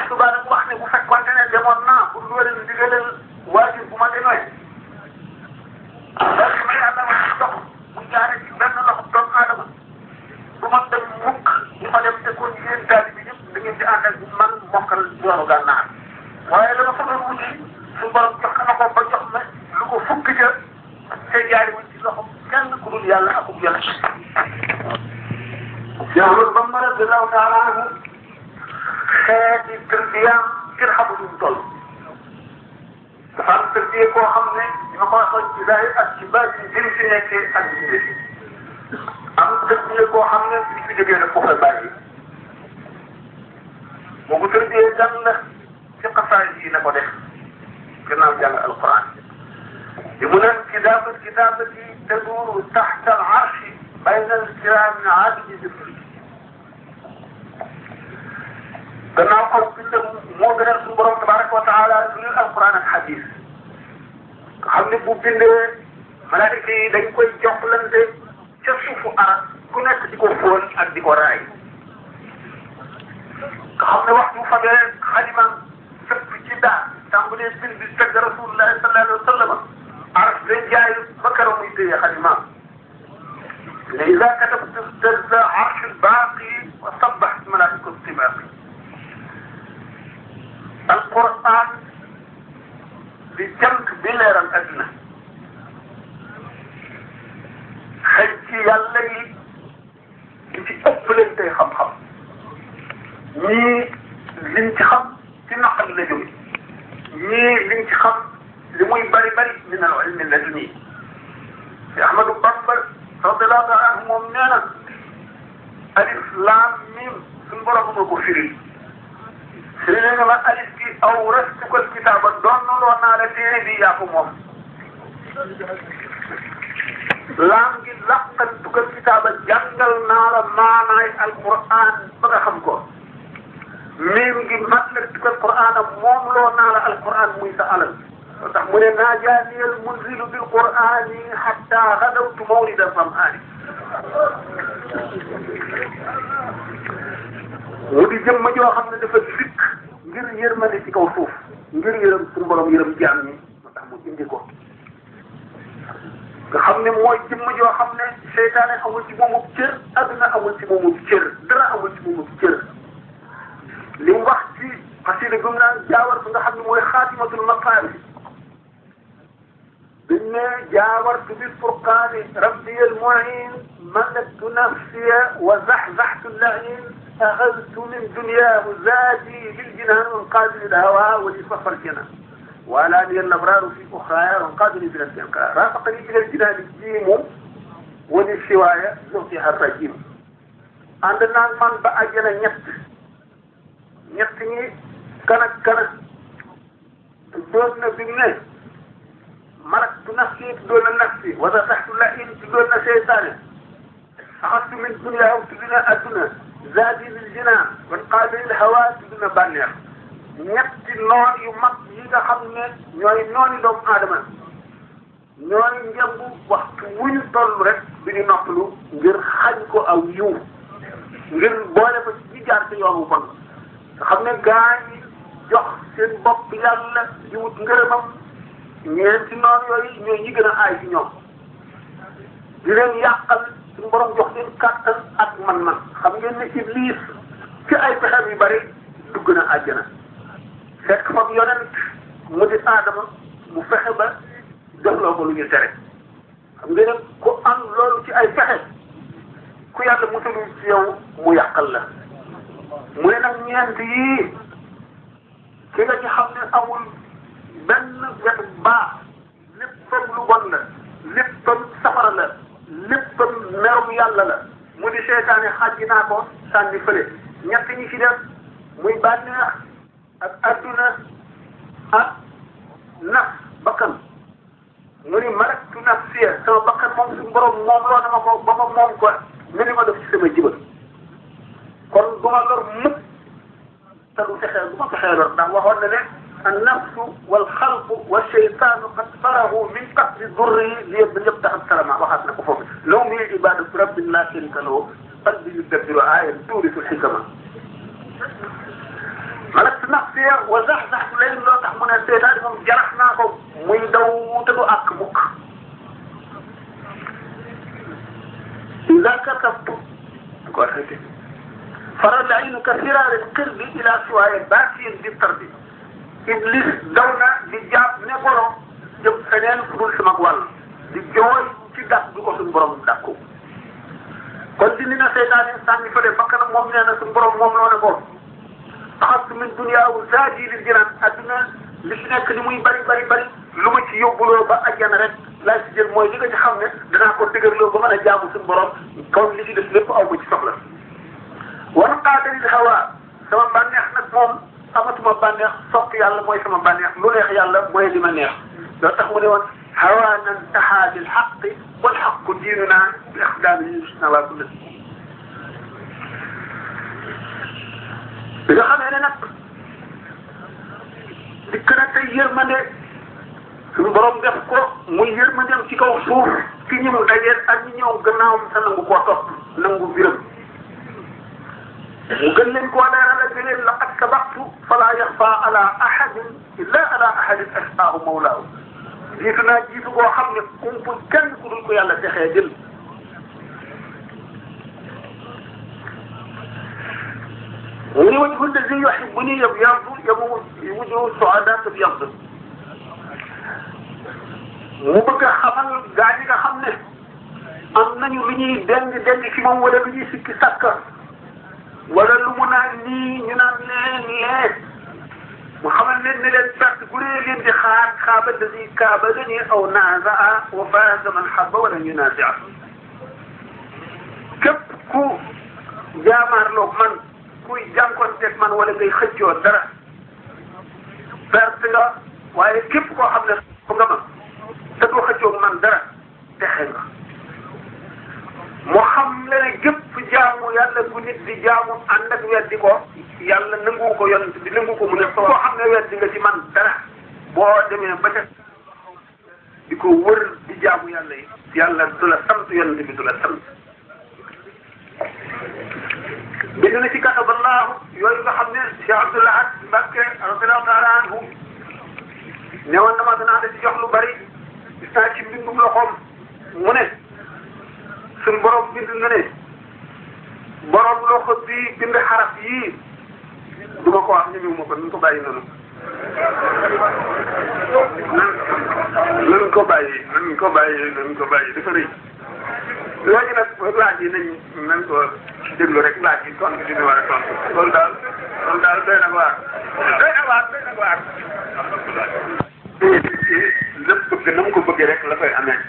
S1: subaa nag wax ne bu fekkoonte ne demoon naa pour loolu ndigalal waajur bu ma demee daal di may àndama ci dox mu jaare ci benn loxo doomu aadama du ma dem mukk ñu fa dem te kon yéen taali bi ñëpp da ngeen di ànd ak man mokkal yoonu gànnaar waaye la ma fa doon wuti su borom jox na ko ba jox ma lu ko fukk ja te jaari wuñ ci loxo kenn ku dul yàlla akub yàlla Cheikh Bamba radiyallahu taala anhu xeeti tërbiyaam ngir xamul lu mu toll dafa am tërbiye koo xam ne dina ko waxoon ci zaahir ak ci baatin bi mu fi nekkee ak ci am tërbiye koo xam ne li fi jógee nag ko koy bàyyi moo ko tërbiyee gan la ci xasaay yi na ko def gannaaw jàng alquran li mu ne kitaabati taduuru taxta al arshi bayna al kiraami aabidi zikri gannaaw xaw bindam moo gënal suñu borom tabaraka wa taala lu dul alquran ak hadis nga xam ne bu bindee malaayika yi dañ koy joxlante ca suufu aras ku nekk di ko fóon ak di ko raay nga xam ne waxtu fabee xalimaam sëpp ci daa tàmbalee bind tagg rasulullahi sallallahu alayhi wa sallam araf day jaay ba keroog muy téye xalimaam ne ida katabtu tazza arsh al-baaqi wa sabbahat malaa'ikatu tibaaqi alquran di jant bi leeral adduna xëy ci yàlla yi di ci ëpp leen tey xam-xam ñii liñ ci xam ci naqal la jóge ñii liñ ci xam li muy bari bari min al ilmi laduni si Ahmadu Bamba radiyallahu taala anhu moom nee na alif laam miim suñu borom ma ko firi firi ne ma alif gi awrastukal kitaaba doon loo naa la téere bi yaa ko moom laam gi laqantukal kitaaba jàngal naa la maanaay alquran ba nga xam ko miim gi matlaktukal quran moom loo naa la alquran muy sa alal moo tax mu ne naajaaniyal munzilu bil qur'ani hatta hadawtu mawlida sam'ani mu di jëmm joo xam ne dafa dikk ngir yërmande ci kaw suuf ngir yërëm suñu borom yërëm jaam ñi moo tax mu indi ko nga xam ne mooy jëmm joo xam ne seytaane amul ci moomu cër adduna amul ci moomu cër dara amul ci moomu cër li mu wax ci xasida gum naan jaawar bi nga xam ne mooy xaatimatul maqaari dañ ne jaawartu bil furqaani rabbiyal mu'in malaktu nafsiya wa zaxzaxtu al-la'in axadtu min dunyaahu zaadi lil jinaan wanqaadu lil hawaa wa li safar janaan وألاني الأبرار في أخرايا وانقادني بلا استنكار رافقني إلى الجنان الجيم وللسوايا زوجها الرجيم عندنا من بأجنا ñett ñi kan doon na bi ne malaktu nafsi doon na nafsi wa zaxzaxtu l-la'in doon na seytaane axadtu min dunya tudd na adduna zaadi lil jinaan wanqaadu lil hawaa tudd na bànneex ñetti noon yu mag yi nga xam ne ñooy nooni doomu aadama ñooy njëmbu waxtu wu ñu toll rek bi ñu noppalu ngir xañ ko aw yiw ngir boole ko ci jaar ci yoonu bon nga xam ne gaa yi jox seen bopp yàlla di wut ngërëmam ñeenti noon yooyu ñooy ñi gën a aay ci ñoom di leen yàqal suñu borom jox leen kàttan ak man-man xam ngeen ne Iblis ci ay pexem yu bari dugg na àjjana fekk fam yonent mu di aadama mu fexe ba defloo ko lu ñu tere xam nga ne ku am loolu ci ay fexe ku yàlla musalul ci yow mu yàqal la mu ne nag ñeent yii ki nga ci xam ne amul benn wetu baax léppam lu bon la léppam safara la léppam merum yàlla la mu di seytaane xàjji naa ko sànni fële ñett ñi ci def muy bànneex ak adduna ak naf bakkan mu ni malaktu nafsiya sama bakkan moom suñu borom moom loo na ma ko ba ma moom ko ne ni ma def ci sama jibal kon du ma lor mukk te du fexee du ma fexee lor ndax waxoon na ne an nafsu wal xalqu wa sheytaanu qad farahu min qatli durri li yëpp taxat salama waxaat na ko foofu law mi ibadatu rabbin la sharika lahu qalbi yudabbiru aaya tuurisul xikama malaktu nafsiya wa zaxzaxtu layl loo tax mu ne seytaane moom jarax naa ko muy daw te du àkk mukk ida katabtu ko xëyte faral aynu ka firaari qirbi ila siwaaya baasiyin di tarbi Iblis daw na di jàpp ne borom jëm feneen fu dul sama wàll di jooy ci dàq bi ko suñu borom dàqu kon dindi na seytaane sànni fële bakkanam moom nee na suñu borom moom loo ne ko axadtu min dunyaahu zaadi lil jinaan adduna li ci nekk li muy bari lu ma ci yóbbuloo ba ajjana rek laa ci jël mooy li nga ci xam ne danaa ko dëgërloo ba mën a jaamu suñu borom kaw li ci def lépp aw ma ci soxla wan qaadalil hawa sama bànneex nag moom amatuma bànneex sopp yàlla mooy sama bànneex lu neex yàlla mooy li ma neex loo tax mu ne woon hawa nantaha bil haqqi wal haqqu diinuna bi ixdaami nawa kulli bi nga xamee ne nag dikk na tey yërmande suñu borom def ko muy yërmandeem ci kaw suuf ci ñi mu dajeel ak ñi ñëw gannaawam te nangu koo topp nangu biram mu gën leen koo leeral di leen laqad sabaqtu fala yaxfa ala ahadin illa ala ahadin asfaahu mawlaahu jiitu naa jiitu boo xam ne kumpul kenn ku dul ko yàlla texee jël mu ne wajhu allazi yuhibbuni yabyaddu wujuhu su'adaa tabyaddu mu bëgg a xamal gaa ñi nga xam ne am nañu lu ñuy deng ci moom wala lu ñuy sikki sàkka wala lu mu naan nii ñu naan leen mu xamal leen ne leen perte bu dee leen di xaar xaaba allazi kaabadani aw naazaa wa faaza man habba wala yunaazia képp ku jaamaarloog man kuy jànkoonteeg man wala ngay xëccoo dara perte nga waaye képp koo xam ne fu nga ma te doo xëccoog man dara texe nga moo xam le ne gépp jaamu yàlla gu nit di jaamu ànd ak weddi ko yàlla nangu ko yonent bi nangu ko mu ne koo xam ne weddi nga ci man dara boo demee ba ca di ko wër di jaamu yàlla yi yàlla du la sant yonent bi du la sant bind na ci kataballahu yooyu nga xam ne Cheikh Abdoul Ahad Mbacké radiyallahu taala anhu ne woon dama danaa da ci jox lu bari gis naa ci mbindum loxoom mu ne suñ borom bind na ne borom loxo bi bind xaraf yii du ma ko wax ñu ma ko nañ ko bàyyi noonu nañ ko bàyyi dafa rëy léegi nag laaj yi nañ ko déglu rek laaj yi tontu bi ñu war a tontu loolu daal doy na waar lépp bëgg na mu ko bëggee rek la koy amee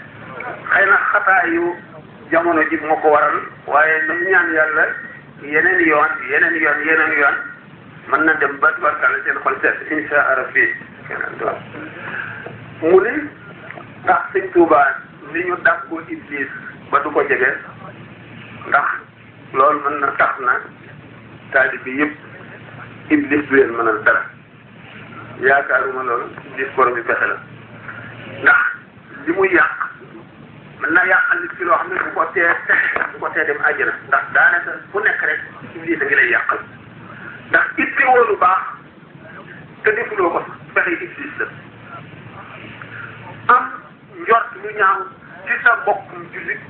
S1: xëy na xataayu jamono ji moo ko waral waaye nañu ñaan yàlla yeneen yoon mën na dem ba tubarkalla seen xol seet insha rabbi mu ni ndax sëñ Tuubaa li ñu dàqoo Iblis ba du ko jege ndax loolu mën na tax na taalibe bi yëpp Iblis du leen mënal dara yaakaaruma loolu Iblis borom bi pexe la ndax li muy yàq mën na yàqal nit ki loo xam ne bu ko tee dem àjjana ndax daanaka ku nekk rek Iblis a ngi lay yàqal ndax itti woo lu baax te defuloo ko pexe Iblis la am njort lu ñaaw ci sa mbokkum jullit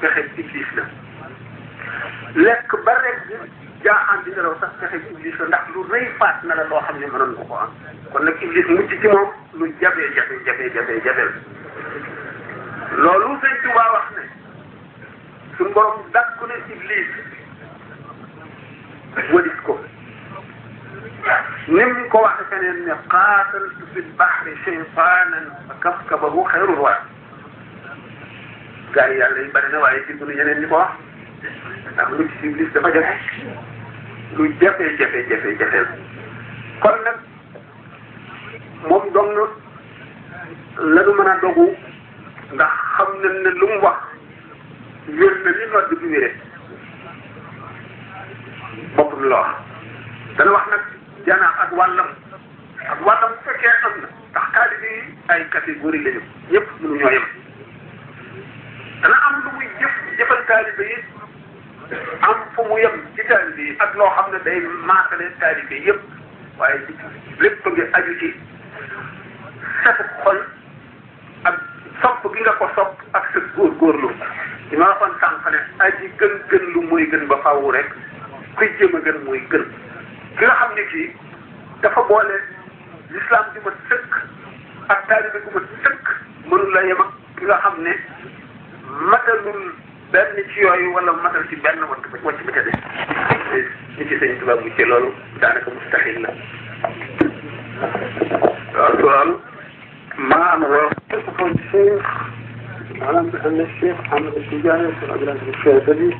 S1: pexe Iblis la lekk ba rek jaaxaan di nelaw sax pexe Iblis la ndax lu rëy faat na la loo xam ne mënoon nga ko am kon nag Iblis mucc ci moom lu jafe la loolu sëñ Tuubaa wax ne suñu borom dàkku ne Iblis wadis ko ni mu ko waxe feneen ne qaataltu fi lbahri shaytaanan fa kafkabahu xayrul wara gars yi yàlla yi bari na waaye ci bu ñeneen ñi ko wax ndax lu ci Iblis dafa jafe lu jafe kon nag moom dong la du mën a dogu ndax xam nañ ne lu mu wax wér na li nodd bi wéree boppam la wax dana wax nag janaax ak wàllam bu fekkee am na ndax taalibe yi ay catégorie lañu ñëpp mënu ñoo yem dana am lu muy jëfal taalibe yi am fu mu yem ci taalibe yi ak loo xam ne day maasale taalibe yëpp waaye lépp ngi aju ci setu xol ak sopp gi nga ko sopp ak sa góorgóorlu li ma waxoon sànq ne aji gën lu mooy gën ba faaw rek kuy jéem a gën mooy gën ki nga xam ne kii dafa boole l'islam di ma sëkk ak taalibe gu ma sëkk mënul la yem ak ki nga xam ne matalul benn ci yooyu wala matal ci benn wàcc ba ca des ñi ci sëñ Tuubaa mu ci loolu daanaka mustahil la waaw loolu ما أمر يصف الشيخ على أن الشيخ محمد التجاني والشيخ عبد العزيز الشاذلي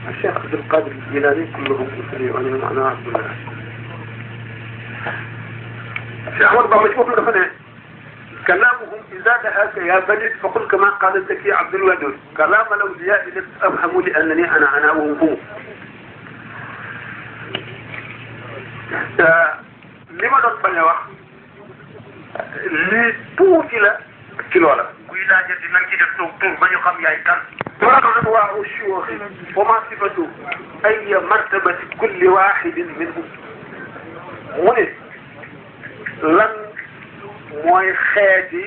S1: الشيخ عبد القادر الجيلاني كلهم مسلمين وأنا معناه عبد الله الشيخ أحمد بن مشهور له كلامهم إذا دهاك يا بلد فقل كما قال الزكي عبد الودود كلام الأولياء أفهموا لأنني أنا وهم هم لما doon bañ a wax lii tuuti la ci loola kuy laajati nañ ci def tur ba ñu xam yaay kan ترى أنواع الشيوخ وما صفة أي مرتبة كل واحد منهم mu ne lan mooy xeeti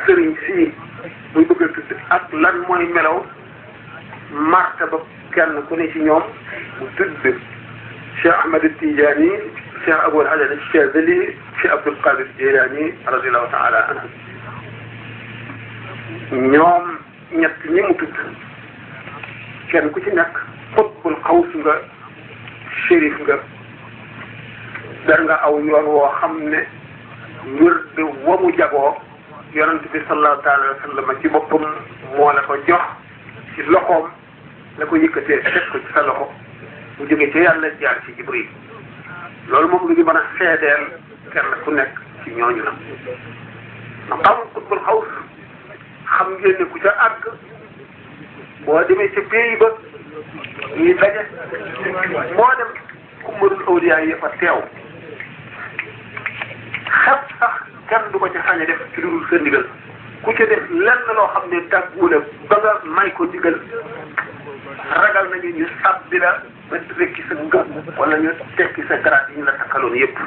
S1: sëriñ sii muy bëgg a tudd ak lan mooy melaw martaba kenn ku ne ci ñoom mu tudd Cheikh Ahmed Tidiane Cheikh Abul Hasan Chazali Cheikh Abdul Qadir Jilani radiallahu taala anhu ñoom ñett ñi mu tudd kenn ku ci nekk xutbul xaws nga shérif nga dar nga aw yoon woo xam ne wird wa mu jagoo yonent bi sallallahu taala wa sallam ci boppam moo la ko jox ci loxoom la ko yëkkatee teg ko ci sa loxo mu jóge ci yàlla jaar ci Jibril loolu moom lu ñu mën a seedeel kenn ku nekk ci ñooñu la ma xam xutbul xaws xam ngeen ne ku ca àgg boo demee ca pays ba ñuy daje moo dem kumbarul awliya yi fa teew xet sax kenn du ko ca sañ a def ci lu dul sa ndigal ku ca def lenn loo xam ne tàgguwula ba nga may ko ndigal ragal nañu ñu sàbbi la ba rekki sa ngëm wala ñu tekki sa garaat yi ñu la takkaloon yépp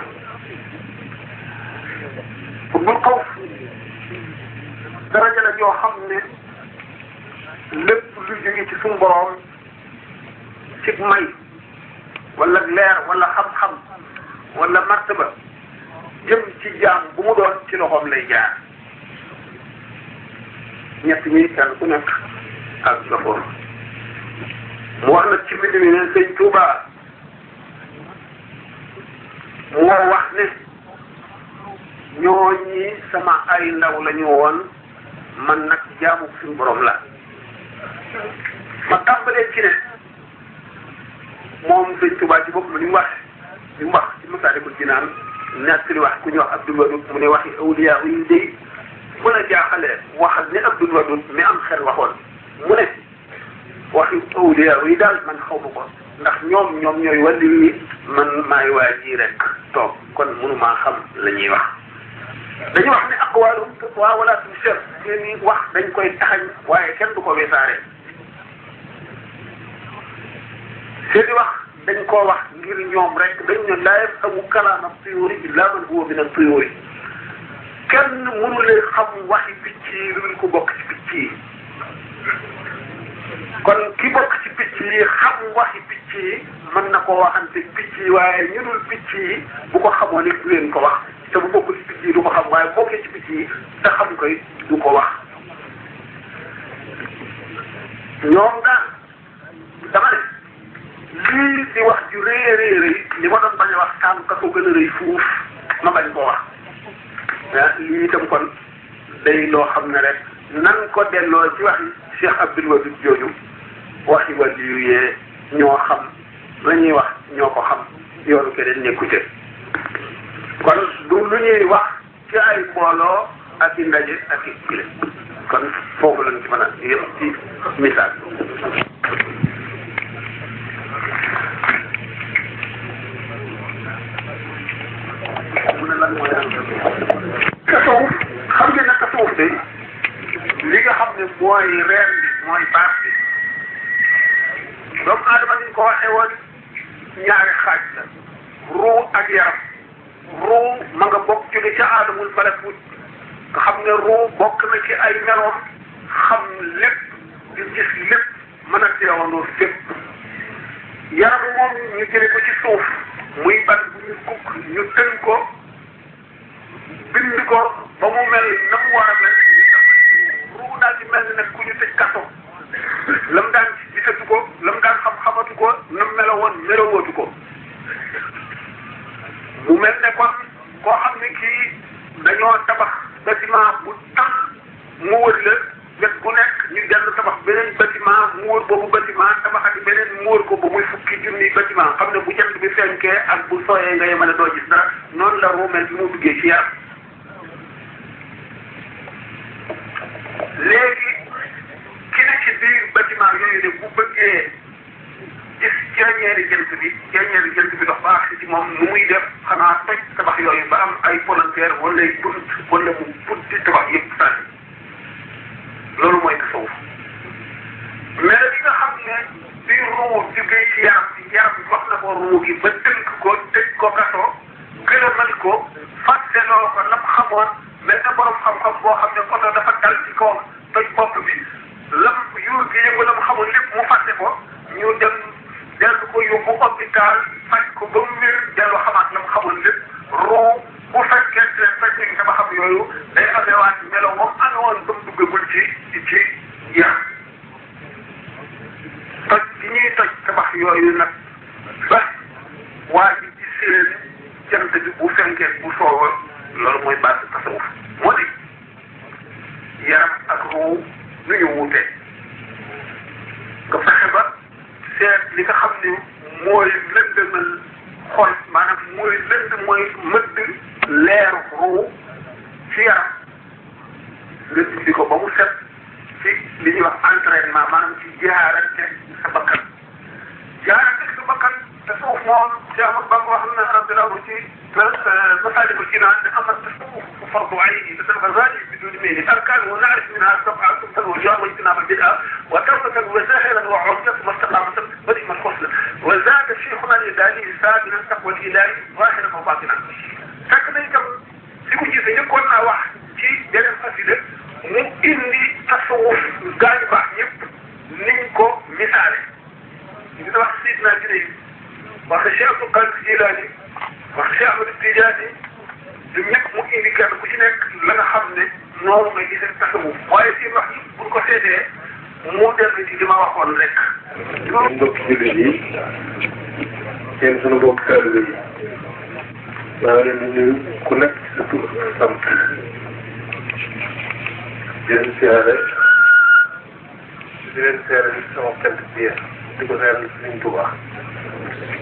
S1: pour bul xaw daraja la joo xam ne lépp lu jóge ci suñu boroom ci may wala leer wala xam-xam wala martaba jëm ci jaam bu mu doon ci loxoom lay jaar ñett ñi kenn ku nekk ak nga foofu mu wax nag ci mbind mi ne sëñ Touba moo wax ne ñooñi sama ay ndaw la ñu woon man nag jaamu suñu borom la ma tàmbalee ci ne moom sëñ Touba ci bopp li mu wax ci Masaalikul Jinaan nekk li wax ku ñu wax Abdul Wadud mu ne waxi awliya yi day bu la jaaxalee waxal ne Abdul Wadud mi am xel waxoon mu ne waxi awliya yi daal man xaw ma ko ndax ñoom ñooy wàlli yi man maay waa ji rek toog kon mënumaa xam la ñuy wax dañu wax ne aqwaalum waa wala tushar seeni wax dañ koy taxañ waaye kenn du ko weesaare seeni wax dañ koo wax ngir ñoom rek dañ ne laa yafhamu kalaama tuyuuri illaa man huwa min at-tuyuuri kenn mënu leen xam waxi picc yi lu ñu ko bokk ci picc yi kon ki bokk ci picc yi xam waxi picc yi mën na koo waxante picc yi waaye ñu dul picc yi bu ko xamoon it du leen ko wax te bu bokkul ci picc yi du ko xam waaye bokkee ci picc yi te xam koy du ko wax ñoom daal dama ne lii di wax ju rëy a rëy li ma doon bañ a wax tànn ka ko gën a rëy fuuf ma bañ koo wax lii itam kon day loo xam ne rek nan ko delloo ci waxi Cheikh Abdul Wadud jooju waxi wàllu yee ñoo xam la ñuy wax ñoo ko xam yoonu keneen nekku ca kon du lu ñuy wax ci ay mbooloo ak i ndaje ak i kile kon foofu lañ ci mën a yem ci misaal mu ne lan mooy tasawuf xam ngeen ne tasawuf de li nga xam ne mooy reen bi mooy baax bi doomu aadama ni ñu ko waxee woon ñaari xaaj la ruu ak yaram ruu ma nga bokk jóge ca aadamul malakut nga xam ne ruu bokk na ci ay meloom xam lépp di gis lépp mën a teewandoo fépp yaram moom ñu jële ko ci suuf muy ban bu ñu kukk ñu tën ko bind ko ba mu mel na mu war a mel ruu daal di mel ni nag ku ñu tëj kaso lam daan gisatu ko lam daan xam-xamatu ko nam melowoon melowootu ko mu mel ne kon koo xam ne kii dañoo tabax bâtiment bu tax mu wër la wet bu nekk ñu dellu tabax beneen bâtiment mu wër boobu bâtiment tabaxati beneen mu wër ko ba muy fukki junni bâtiment xam ne bu jant bi fenkee ak bu sooyee nga yemale doo gis dara noonu la ruumel bi mu duggee ci yaram léegi ki ne ci biir bâtiment yooyu de bu bëggee gis ceeñeeri jant bi dox ba agsi ci moom nu muy def xanaa toj tabax yooyu ba am ay palanteer wala ay bunt wala mu bunti tabax yëpp sànni loolu mooy tasawuf ba tënk ko tëj ko kaso gëlëmal ko fàtteloo ko lam xamoon mel na borom xam-xam boo xam ne oto dafa dal ci kaw toj bopp bi lam yuur gi yëngu lam xamoon lépp mu fàtte ko ñu dem dellu ko yóbbu hôpital faj ko ba mu wér dellu xamaat lam xamoon lépp ruu bu fekkee ne fekk nañ sama xam yooyu day amewaat melo moom amewoon ba mu duggagul ci yaram toj gi ñuy toj tabax yooyu nag ba waa ji ci seen jant bi bu fenkee bu soowa loolu mooy base tasawuf moo di yaram ak ruu nu ñu wuutee nga fexe ba seet li nga xam ne mooy lëndëmal xol maanaam mooy mëdd leeru ruu ci yaram nga dindi ko ba mu set ci li ñuy wax entraînement maanaam ci jaarante sa bakkan jaarante sa bakkan tasawuf moom Cheikh Ahmadou Bamba wax na radiyallahu ci Masaalikul Jinaan ne ama tasawuf fardu ayni tatazawwaju biduni mayli arkaan wa na'rif minha sab'a sunnan wa jamaa ijtinaab al-bid'a wa tawbatan wa zahiran wa 'umdatan wa istiqaamatan wa ni'mal husn wa zaada shaykhuna al-Ilahi saabira taqwa al-ilahi zaahiran wa baatinan fekk nañ tam li ko gisee njëkkoon naa wax ci beneen xasida mu indi tasawuf gaañu baax ñëpp niñ ko misaale dina wax Sidna Jibril wax Cheikh Abdul Qadir Jilaani wax Cheikh Ahmad Tijaani du ñëpp mu indi kenn ku ci nekk la nga xam ne noonu nga gisee tasawuf waaye seen wax yi buñ ko seetee mu dellu ci li ma waxoon rek.
S3: mbokk jullit yi seen sunu mbokk taalibe yi maa ngi leen di nuyu ku nekk ci sa tur sant di leen siyaare sama kent bi di ko seeral Sëriñ Tuubaa.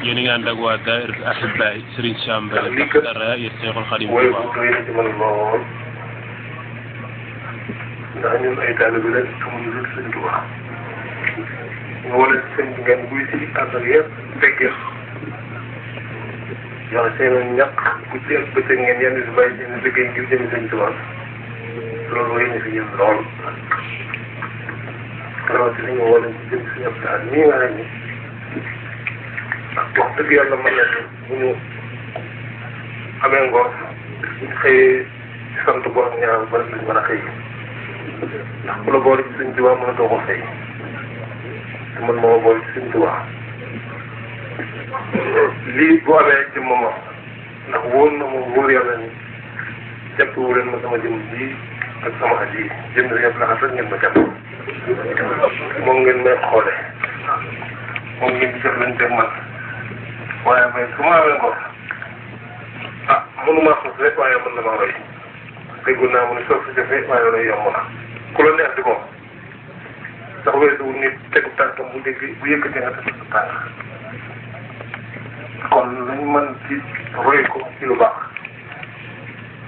S2: yéen a ngi ànd ak waa daayira Ahibaay Serigne Sam Mbaye
S3: lii kat
S2: Seexul Xadiim
S3: mooy bu doy na ci man lool ndax ñun ay taalibe lañ amuñu lu Sëriñ Tuubaa nga wala sëñ bi ngeen buy si ànd ak yëpp fekkee yow seen ñàkk bu ci ak bëccëg ngeen yenn si bàyyi seen liggéey ngir jëmi Sëriñ Tuubaa loolu wéy na fi ñun lool rawatina ñu wala ci jëm si ñëpp daal nii nga xam ni wax dëgg yàlla mën na bu ñu amee ngor xëyee sant borom ñaar ba lañ mën a xëy ndax ku la boole ci Sëriñ Tuubaa mën a doo ko xëy te man moo boole ci Sëriñ Tuubaa lii bu amee ci moment ndax wóor na ma wóor yàlla ni jàppewu leen ma sama jëm ji ak sama at yi jëm yëpp laxas rek ngeen ma jàpp moom ngeen may xoole moom ngeen di jëflante man waaye mais su ma amee ngor mënuma sos rek waaye mën na maa roy déggu naa mu ne soo si defee waaye loolu yomb na ku la neex di ko ndax weesuwul nit tegu tànkam bu dégg bu yëkkatee nga teg sa tànk kon lañ mën ci roy ko ci lu baax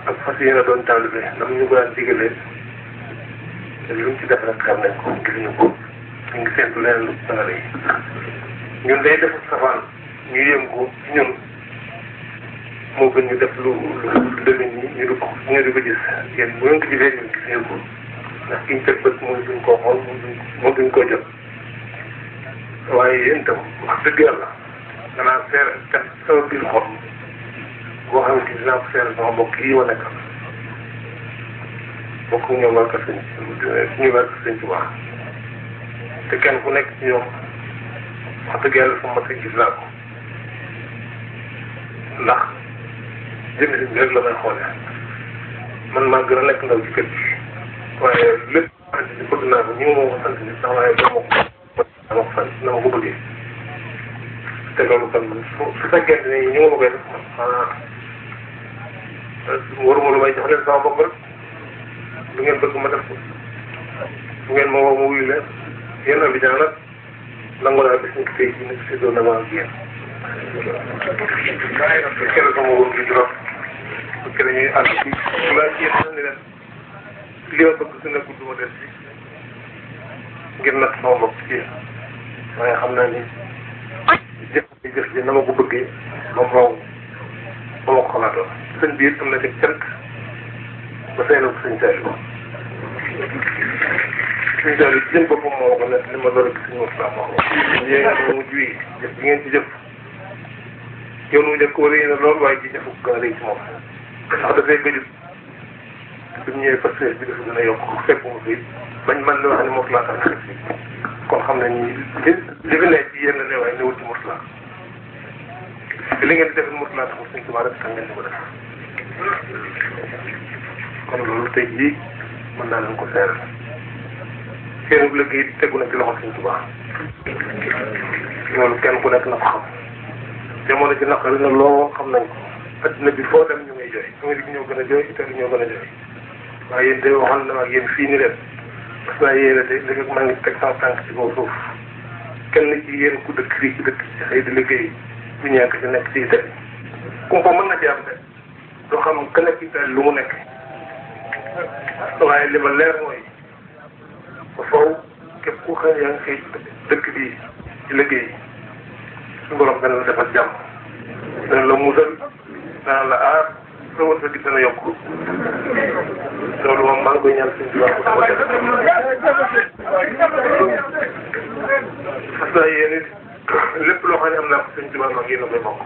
S3: ak fas yéene doon taalibe ndax ñu ko daan digalee te luñ ci def rek xam nañ ko gisuñu ko ñu ngi séntu leneen lu dangale yi ñun day def safaan ñu yëm ko ñun moo gën ñu def lu demee nii ñu di ko gis yéen bu ngeen ko gisee ñun gis ngeen ko ndax ki ñu teg bët mooy duñ koo xool moom duñ koo jot waaye yéen itam wax dëgg yàlla danaa seere te sama biir xol boo xam ne dinaa ko seere sama mbokk yi ma nekkal bokk ñoom waa kër sëñ ñu waa kër sëñ Tuubaa te kenn ku nekk ci ñoom wax dëgg yàlla sama mat gis naa ko ndax jënd si rek la may xoolee man maa gën a nekk ndaw ci kër gi waaye lépp xamante ni bëgg naa ko ñu ma ko sant ni sax waaye dama ko sant na ma ko bëggee te loolu kon man su fekkente ne ñu ma koy def man waruma lu may jox leen sama bopp rek lu ngeen bëgg ma def ko bu ngeen ma woo ma wuyu leen yéen Abidjan nag nangu naa bis ñu tey jii nag séddoo na ma ak yéen kenn sama wóor gi trop parce que dañuy àgg ci laa ci yéen ni leen li ma bëgg su nekkul du ma des ci ngir nag sama bopp ci waaye xam naa ni jëf ji na ma ko bëggee moom raw ba ma ko xalaatoon sëñ bi it am na ci cant ba seynal ko sëñ Saliou sëñ Saliou ci seen boppam moo ko nekk li ma loolu gis ñu wax moo ko yéen a mujj wi jëf bi ngeen ci jëf yoon wu njëkk wala yéen lool waaye ji dafa gën a rëy ci moom ndax dafay gëjul bi mu ñëwee parce que bi dafa gën a yokk fekk mu fi bañ man li wax ne mos laa tax xet si kon xam nañ ni li fi nekk ci yéen la ne waaye newul ci mos laa li ngeen di def mos laa taxul Sëñ Tuubaa rek tax ngeen di ko def kon loolu tey jii mën naa leen ko seeral seen liggéey tegu na ci loxo Sëñ Tuubaa loolu kenn ku nekk na ko xam jamono ji naqari na loo xam nañ ko adduna bi foo dem ñu ngay jooy Amérique ñoo gën a jooy Italie ñoo gën a jooy waaye yéen de waxoon na ak yéen fii ni leen parce que yéen a de léegi maa ngi teg sama tànk ci kaw suuf kenn ci yéen ku dëkk fii ci dëkk ci xëy di liggéey bu ñàkk ci nekk ci Italie kumpa mën na ci am de doo xam ka nekk Italie lu mu nekk waaye li ma leer mooy ba faw képp ku xëy yaa ngi xëy dëkk bii ci liggéey suñu borom dana la defal jàmm dana la musal dana la aar sa wërsëg gi dana yokk loolu moom maa ngi koy ñaan suñu jiwaat ko def parce que yéen it lépp loo xam ne am naa ko suñu jiwaat mag yéen a koy bokk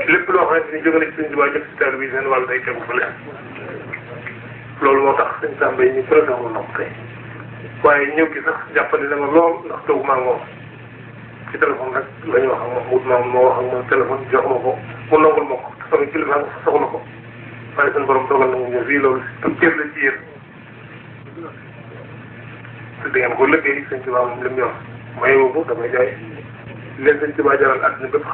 S3: lépp loo xam ne jóge na ci suñu jiwaat jëm si taal bi seen wàll day tegu fële loolu moo tax suñu sàmba yi ñu présenté na ko tey waaye ñëw gi sax jàppale na ma lool ndax toog maa moom ci téléphone rek la ñu wax ak moom wut maam moo wax ak moom téléphone jox ma ko mu nangul ma ko te sama kilifa nga soxla ko waaye suñu borom dogal na mu ñëw fii loolu am cër la ci yéen te da ngeen ko liggéey Sëñ Tuubaa moom li mu yor maye boobu damay jaay leen Sëñ Tuubaa jaral àddina bépp